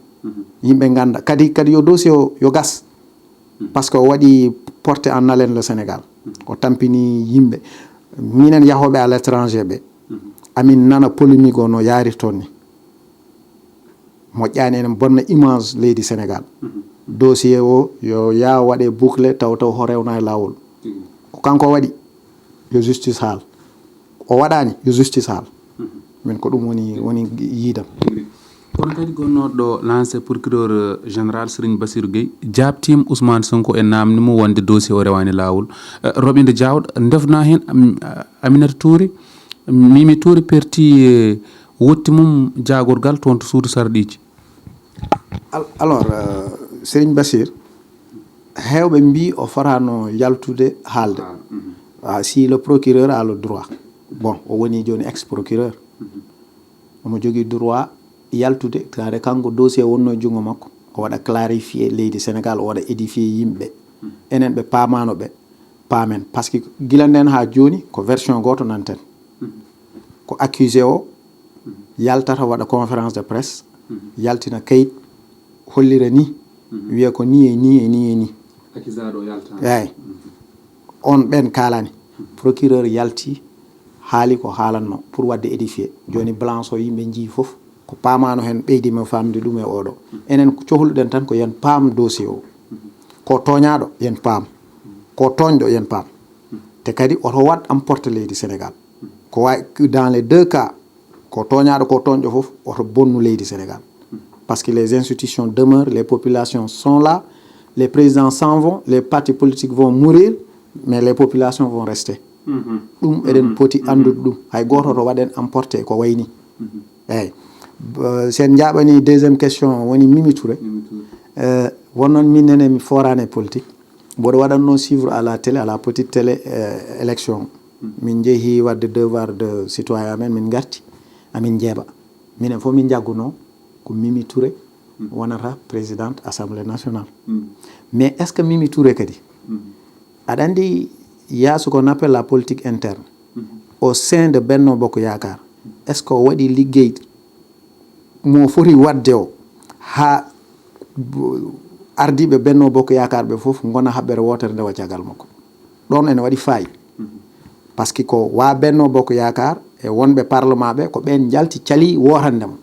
Yimɓe ngannda. Kadi, kadi yo dossier o yo gas. Parce que o waɗi porté en haleine le Sénégal. O tampini yimɓe. Minen yahooɓe à l'étranger ɓe, amin nana polémique o no yarirton ni. Moƴƴaani, enen bonna image leydi Sénégal. Dossier o yo yaa waɗe bouclé taw taw o rewna e laawol. Ko kanko waɗi, yo justice haal. O waɗaani, yo justice haal. Min ko ɗum woni, woni yiidam. Kono kadi gonnooɗo lancé procureur général Serigne Bassirou Gueye jaabtiima Ousmane Sonko e naamndi mo wonde dossier o rewaani laawol. Eh, Roɓinde Diawɗo ndefna heen, am- Aminata Touré, Mimi Touré perti, eh, wotti mum jaagorgal toon to suudu sarɗiiji. Al- alors, euh, Serigne Bassir, heewɓe mbi o fotaano yaltude haalde. Ah, si le procureur a le droit. Bon, o woni jooni ex procureur. Omo jogii droit yaltude, tawde kanko dossier wonno e junngo makko. O waɗa clarifier leydi Sénégal, o waɗa édifier yimɓe. Enen ɓe paamaano ɓe, paamen. Parce que gila nden haa jooni ko version gooto nanten. Ko accusé o yaltata waɗa conférence de presse, yaltina kayit, hollira ni, wiya ko ni e ni e ni e ni. Accusaaɗo o yalta. Eeyi. On ɓen kaalani. Procureur yalti, haali ko haalanno pour waɗde édifier. Jooni balance o yimɓe njii fof, ko paamaano heen ɓeydi mo famde ɗum e oɗo. Enen ko cohluɗen tan ko yen paam dossier o. Ko tooñaaɗo yen paam. Ko tooñɗo yen paam. Te kadi oto waɗ emporte leydi Sénégal. Ko wawi dans les deux cas, ko tooñaaɗo ko tooñɗo fof oto bonnu leydi Sénégal. Parce que les institutions demeurent, les populations sont là, les présidents s'en vont, les partis politiques vont mourir, mais les populations vont rester. Ɗum eɗen poti anndude ɗum. Hay gooto to waɗen emporté ko wayni. Eyyi. B- sen njaɓani deuxième question woni Mimi Touré. Euh, wonnoon min nene mi forane politique. Mboɗo waɗatno suivre à la télé, à la petite télé, euh, élection. Min njehi waɗde devoir de citoyen amen, min ngarti, amin njeeɓa. Minen fof min njagguno ko Mimi Touré wonata présidente assemblée nationale. Mais est-ce que Mimi Touré kadi, aɗa anndi, il y a ce qu'on appelle la politique interne au sein de Benno Bokk Yaakaar? Est-ce que o waɗi liggey mo foti waɗde o haa ardiiɓe Benno Bokk Yaakaar ɓe fof ngona haɓɓere wootere ndewa caggal makko? Ɗon ene waɗi faayi. Parce que ko wa Benno Bokk Yaakaar e wonɓe parlement ɓe ko ɓen njalti cali wootande mo.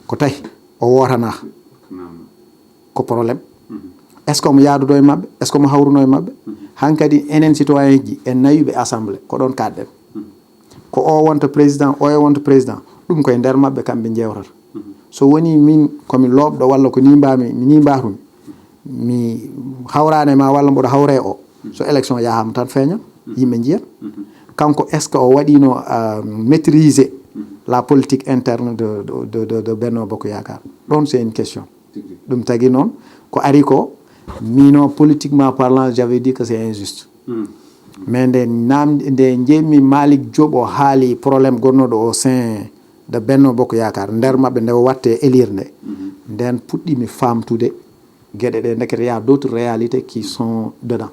Ko tawi o wootanaaka. Ko problème. Est-ce que omo yaadudo e maɓɓe? Est-ce que omo hawruno e maɓɓe? Hankadi enen citoyen ji en nawiɓe assemblée ko ɗon kaɗɗen. Ko o wonta président, o e wonta président. Ɗum koye nder maɓɓe kamɓe jewtata. So woni min komi looɓɗo walla ko ni mbami, ni mbatumi, mi hawrane ma walla mboɗo hawre o. So élection yahama tan feeñan, yimɓe njiyan. Kanko est-ce que o waɗino, euh, maîtriser la politique interne de, de, de, de, de Benno Bokk Yaakaar? Ɗon c'est une question. Ɗum tagi noon ko ari ko, mino politiquement parlant j'avais dit que c'est injuste. Mais nde nam nde njemi Malick Diop o haali problème gonnoɗo au sein de Benno Bokk Yaakaar, nder maɓɓe nde o watte élire nde, nden puɗɗimi famtude geɗe ɗe, ndekete y a d'autres réalités qui sont dedans.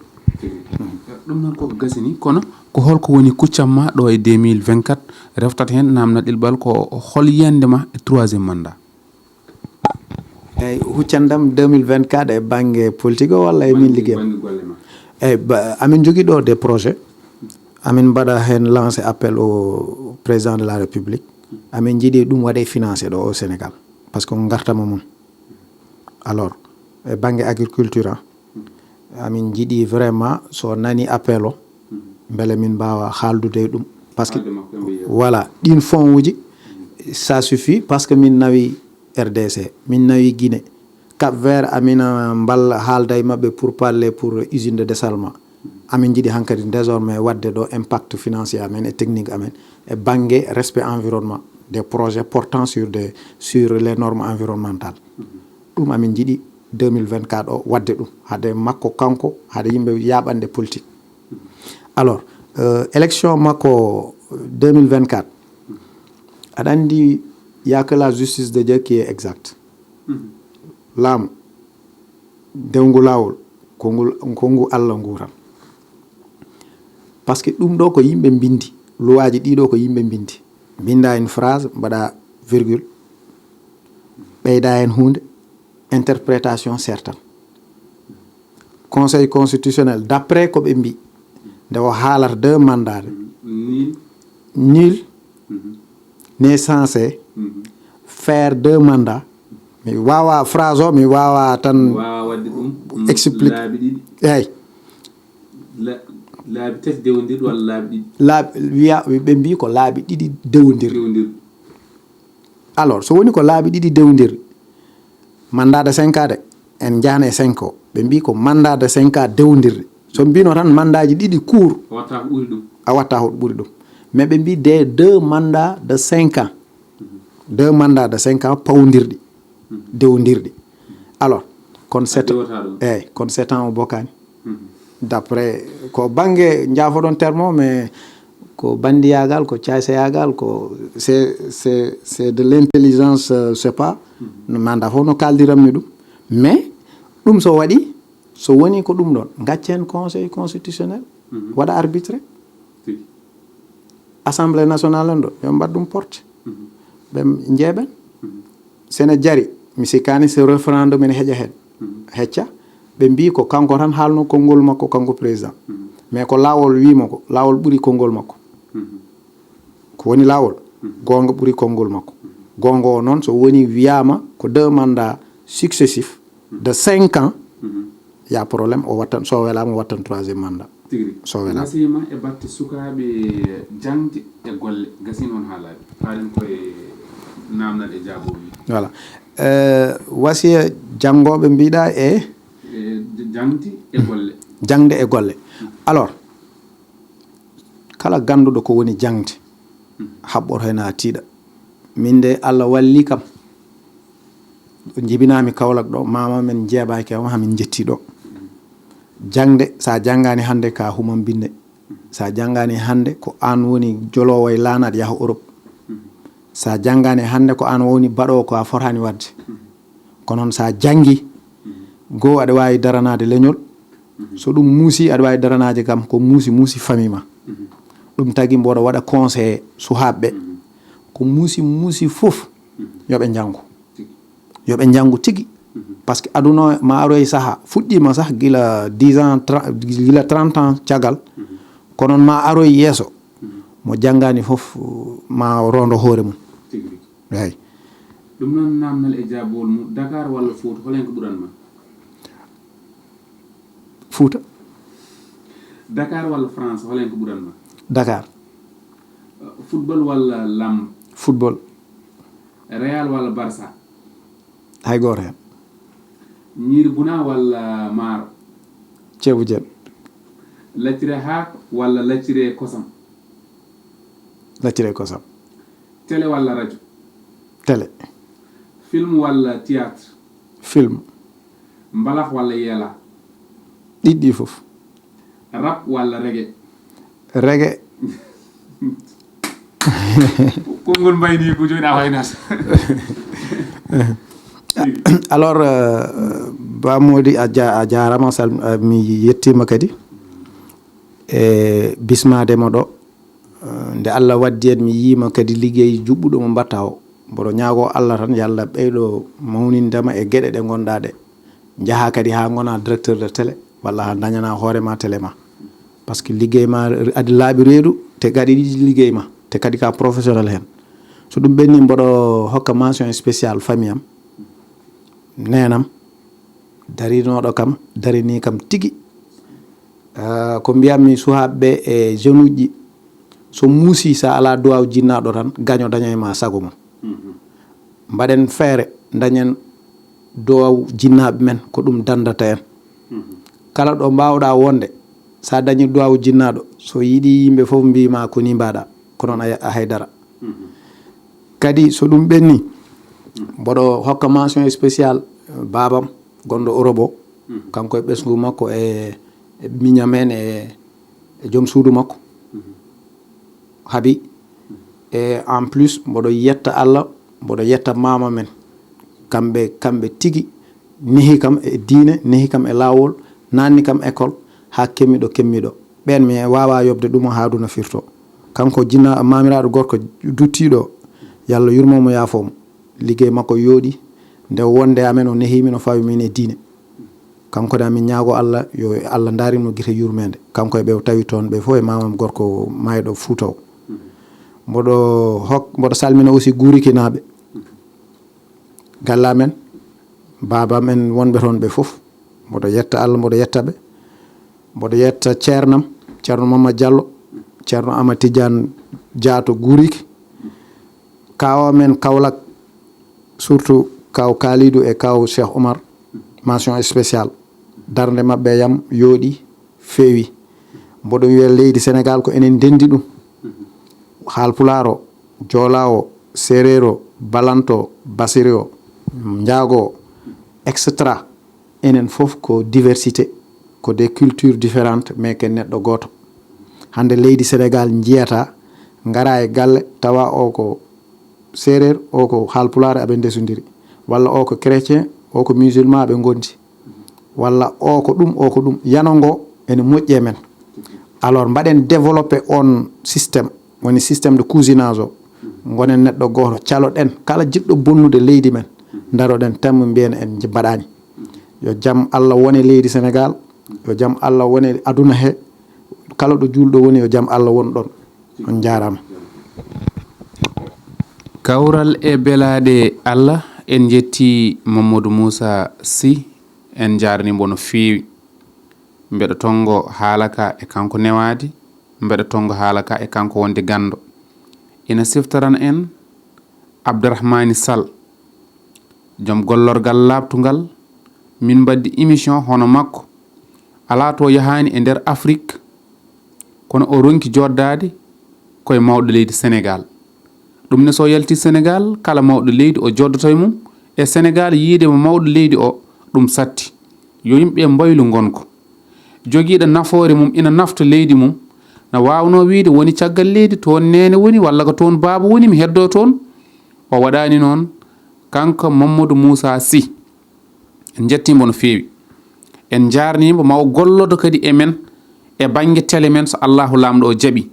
Ɗum noon koko gasini, kono ko holko woni kuccam ma ɗo e deux mille vingt-quatre, reftat heen namnat ɗilɓal ko hol yiyande ma e troisième mandat? Eyyi, huccandam deux mille vingt-quatre e bannge politique o walla e min liggey? Bannge golle ma. Eyyi, ba- amin jogii ɗo des projets. Amin mbaɗa heen lancé appel au président de la République. Amin njiɗi ɗum waɗe financé ɗo au Sénégal, parce que on ngartama mum. Alors, e bannge agriculture, amin njiɗi vraiment so nani appel o, mbele min mbawa haaldude e ɗum. Parce que, voilà, ɗin fonds uji, ça suffit parce que min nawi R D C, min nawi Guinée, Cap Vert, amin, euh, mballa haalda e maɓɓe pour parler pour usine de dessalement. amin njiɗi hankadi désormais waɗde ɗo impact financier amen e technique amen e bannge respect environnement, des projets portant sur des, sur les normes environnementales. Ɗum amin njiɗi deux mille vingt-quatre o waɗde ɗum, hade makko kanko, hade yimɓe yaaɓande politique. Alors, euh, élection makko deux mille vingt-quatre, aɗa anndi, y a que la justice de Dieu qui est exacte. Laamu, dewngu laawol, ko ngol, ko ngu Allah nguuran. Parce que ɗum ɗo ko yimɓe mbindi, luwaaji ɗiɗo ko yimɓe mbindi. Mbinda en phrase, mbaɗa virgule, ɓeyda en huunde, interprétation sertan. Conseil constitutionnel, d'après ko ɓe mbi, nde o haalata deux mandats, nul n'est censé faire deux mandats. Mi wawa phrase o, mi wawa tan. Wawa wadde ɗum. Explique. Laabi ɗiɗi. Eyyi. La-, laabi tati dewondirɗi walla laabi ɗiɗi? Laabi, wiya, ɓe mbi ko laabi ɗiɗi dewondirɗi. Dewondirɗi. Alors, so woni ko laabi ɗiɗi dewondirɗi, mandat de cinq ans de, en njahna e cinq o. Ɓe mbi ko mandat de cinq ans dewondirɗi. So mbino tan mandat ji ɗiɗi court, a watta ko ɓuri ɗum. A watta ko ɓuri ɗum. Mais ɓe mbi des deux mandats de cinq ans. Deux mandats de cinq ans pawondirɗi, dewondirɗi. Alors, kon sept, eyyi, kon sept ans o bokkani. D'après ko bannge, njaafoɗon terme o, mais ko banndiyagal, ko caysayagal, ko c'est, c'est, c'est de l'intelligence, euh, je sais pas. No mandat fof no kaldiranmi ɗum. Mais ɗum so waɗi, so woni ko ɗum ɗon, gaccen conseil constitutionnel waɗa arbitré. Assemblée nationale en ɗo, yo mbaɗ ɗum porte. Ɓe njeeɓen. Sene jari, mi sikkani so référendum ene heƴa heen. Hecca, ɓe mbi ko kanko tan haalno konngol makko, kanko président. Mais ko laawol wimo ko, laawol ɓuri konngol makko. Ko woni laawol, goonga ɓuri konngol makko. Goonga o noon, so woni wiyama ko deux mandats successifs de cinq ans, y a problème, o wattan, so welama o wattan troisième mandat. Tigi rigi. So welama. Gasima e batte sukaaɓe jaŋde e golle, gasino on haalaaji. Faalen koye naamnal e jaabooji. Voilà. Euh, wasiya janngooɓe mbiɗa e? E jaŋde e golle. Jaŋde e golle. Alors, kala gannduɗo ko woni jaŋde, haɓɓoto heen haa tiiɗa. Min de, Allah walli kam. Ɗo njibinaami Kaolack ɗo, mama men njeebaaki am, hamin njetti ɗo. Jaŋde, sa janngaani hannde ka humam binde. Sa janngaani hannde ko aan woni joloowo e laanaade yaha Europe. Sa janngaani hannde ko aan woni baɗoowo ko a fotaani waɗde. Ko noon sa janngi, goo aɗa waawi daranaade leñol. So ɗum muusi, aɗa waawi daranaade kam ko muusi, muusi famille ma. Ɗum tagi mboɗo waɗa conseillé suhaaɓe ɓe. Ko muusi, muusi fof, yo ɓe njanngu. Yo ɓe njanngu tigi. Parce que aduna o ma aroy saha, fuɗɗiima sah gila dix ans, tra-, gila trente ans caggal. Ko noon ma aroy yeeso. Mo janngaani fof, ma o rondo hoore mum. Tigi rigi. Eey. Ɗum noon, naamnal e jaabawol mum, Dakar walla Fuuta, hol heen ko ɓuran ma? Fuuta. Dakar walla France, hol heen ko ɓuran ma? Dakar. Football walla lamb? Football. Real walla Barça? Hay gooto heen. Ñiiri buna walla maaro? Ceebu jën. Laccire haako walla laccire kosam? Laccire kosam. Télé walla radio? Télé. Film walla théâtre? Film. Mbalax walla yeela? Ɗiɗi ɗi fof. Rap walla reggae? Reggae. Konngol mbayni ko jooni a waynata. Alors, euh, Ba Mody, a ja-, a jaarama, sal-, euh, mi yettima kadi e bismade mo ɗo. Euh, nde Allah waddi en, mi yiima kadi liggey juɓɓuɗo mo mbatta o. Mboɗo ñaago Allah tan, yo Allah ɓeydo mawnindema e geɗe ɗe ngonɗa ɗe. Njaha kadi ha ngona directeur de télé, walla ha dañana hoore ma télé ma. Parce que liggey ma adi laaɓi reedu, te kadi ɗi liggey ma, te kadi ka professionnel hen. So ɗum ɓenni, mboɗo hokka mention spéciale famille am, neenam, darinoɗo kam, darini kam tigi. Ah, ko mbiyatmi suhaaɓe ɓe e jeune uji ɗi, so muusi, sa ala duwaw jinnaɗo tan, gaño daña e ma sago mum. Mbaɗen feere, dañen duwaw jinnaaɓe men, ko ɗum dandata en. Kala ɗo mbawɗa wonde, So a dañi duwaawu jinnaaɗo, so yiɗi yimɓe fof mbiima ko ni mbaɗa, ko noon a, a haydara. Kadi so ɗum ɓenni, mboɗo hokka mention spéciale, eh, baabam gonɗo Europe o, kanko e ɓesngu makko e, e miñam en e, e joom suudu makko. Habi, e en plus, mboɗo yetta Allah, mboɗo yetta maama men. Kamɓe, kamɓe tigi nehi kam e diine, nehi kam e laawol, naanni kam école, haa kemmiɗo, kemmiɗo. Ɓeen mi waawaa yoɓde ɗum haa aduna firto. Kanko jinna maamiraaɗo gorko duttiiɗo, yo Allah yurmo mo, yaafo mo. Liggey makko yooɗi, nde wonde amen o nehi min, o fawi min e diine. Kanko ne amin ñaago Allah, yo Allah ndarin mo gite yurmeende. Kanko e ɓe o tawi toon ɓe fof e maamam gorko maayɗo Fuuta o. Mboɗo hok-, mboɗo salmina aussi Guurikinaaɓe. Galle amen, baaba amen wonɓe toon ɓe fof. Mboɗo yetta Allah, mboɗo yetta ɓe. Mboɗo yetta ceernam, Ceerno Mamad Diallo, Ceerno Amad Tidiane Dia to Guuriki. Kaaw amen Kaolack, surtout Kaaw Kalidou e Kaaw Cheikh Oumar, mention spéciale. Darnde maɓɓe e yam yooɗi, feewi. Mboɗo wiya leydi Sénégal ko enen ndenndi ɗum. Haalpulaar o, Joolaa o, Seereer o, Balanto o, Basiri o, Njaago o, et cetera. Enen fof ko diversité, ko des cultures différentes, mais ken neɗɗo gooto. Hannde leydi Sénégal njiyata, ngara e galle, tawa o ko Seereer, o ko Haalpulaar, aɓe ndesondiri. Walla o ko chrétien, o ko musulman, aɓe ngondi. Walla o ko ɗum, o ko ɗum. Yano ngo ene moƴƴi e men. Alors, mbaɗen développé on système, woni système de cousinage o. Ngonen neɗɗo gooto, caloɗen kala jiɗɗo bonnude leydi men. Ndaroɗen thème, mbiyen en mbaɗaani. Yo jam Allah wone leydi Sénégal, yo jam Allah wone aduna he. Kala ɗo juulɗo woni, yo jam Allah won ɗon. On njaaraama. Kawral e belaaɗe Allah, en njetti Mamadou Moussa Sy, en njaarnii mbo no feewi. Mbeɗa tonngo haala ka e kanko newaade, mbeɗa tonngo haala ka e kanko wonde ganndo. Ina siftoran en Abdourahmani Sall, joom gollorgal laaɓtungal, min mbaddi émission hono makko. Alaa to yahaani e nder Afrik, kono o ronki joddaade koye mawɗo leydi Sénégal. Ɗum ne, so yalti Sénégal, kala mawɗo leydi o joddoto e mum, e Sénégal yiide mo mawɗo leydi o, ɗum satti. Yo yimɓe mbaylu ngonko. Jogiiɗo nafoore mum ina nafta leydi mum, na waawnoo wiyde woni caggal leydi, toon neene woni, walla ko toon baaba woni, mi heddoo toon. O waɗaani noon, kanko Mamadou Moussa Sy. En njettii mbo no feewi. En njaarnii mbo, ma o gollodo kadi e men e bannge tele men, so Allahu Laamɗo o jaɓi.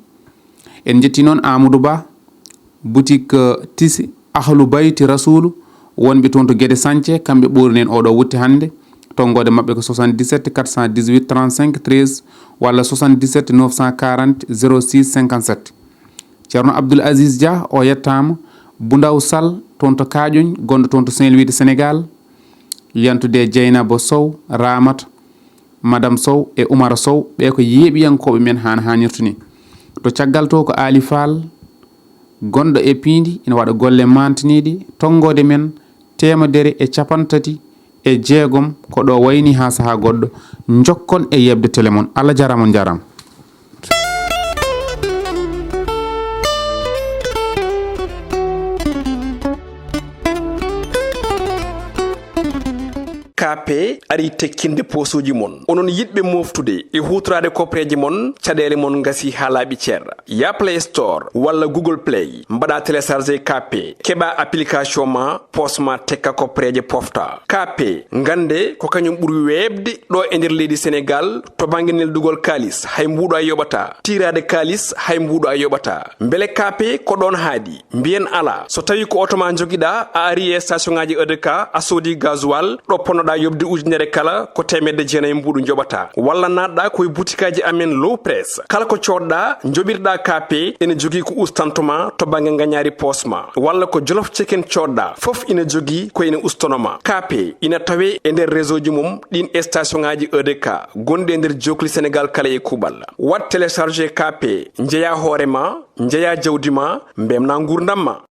En njettii noon Amadou Ba, boutique, eh, tisi Ahlu Bayti Rasulu, wonɓe toon to Gede Sañce, kamɓe ɓoorini en oɗo wutte hannde. Tonngoode maɓɓe ko soixante-dix-sept quatre cent dix-huit trente-cinq treize walla soixante-dix-sept neuf cent quarante zéro six cinquante-sept. Ceerno Abdoul Aziz Dia, o yettaama. Bundaw Sall, toon to Kaaƴoñ, gonɗo toon to Saint-Louis de Sénégal. Yantude Jeynaba Sow, Ramata, Madame Sow e Oumar Sow, ɓe ko yeeɓiyankooɓe men haa no haanirta ni. To caggal to ko Aali Faal, gonɗo e piindi, ina waɗa golle maantiniiɗe, tonngoode men teemedere e capanɗe tati e jeegom, ko ɗo wayni haa sahaa goɗɗo. Njokkon e yeɓde tele mon. Allah jaaraama, on njaaraama. K P ari tekkinde poosuuji mon. Onon yiɗɓe mooftude e huutoraade kopreeje mon, caɗeele mon ngasi haa laaɓi cer. Ya Play Store walla Google Play, mbaɗa télécharger K P, keɓa application ma, poos ma tekka kopreeje pofta. K P, ngannde ko kañum ɓuri weeɓde ɗo e nder leydi Sénégal to bannge neldugol kaalis, hay mbuuɗo a yoɓata. Tiiraade kaalis, hay mbuuɗo a yoɓata. Mbele K P ko ɗoon haaɗi? Mbiyen alaa. So tawi ko oto ma njogiɗa, a ari e station ngaji E D K, a soodi gasoil, ɗo ponnoɗa yoɓde ujunere kala, ko teemedde jeenayi mbuuɗu njoɓata. Walla naatɗa ko e butikaaji amen Low Press. Kala ko coodɗa, njoɓirɗa K P, ene jogii ko ustanto ma to bannge ngañaari poos ma. Walla ko Jolof Chicken coodɗa, fof ina jogii ko ene ustono ma. K P ina tawe e nder réseau ji mum ɗin e station ngaji E D K gonɗi e nder jookli Sénégal kala e kuuɓal. Waɗ télécharger K P, njeya hoore ma, njeya jawdi ma, mbemna nguurndam ma.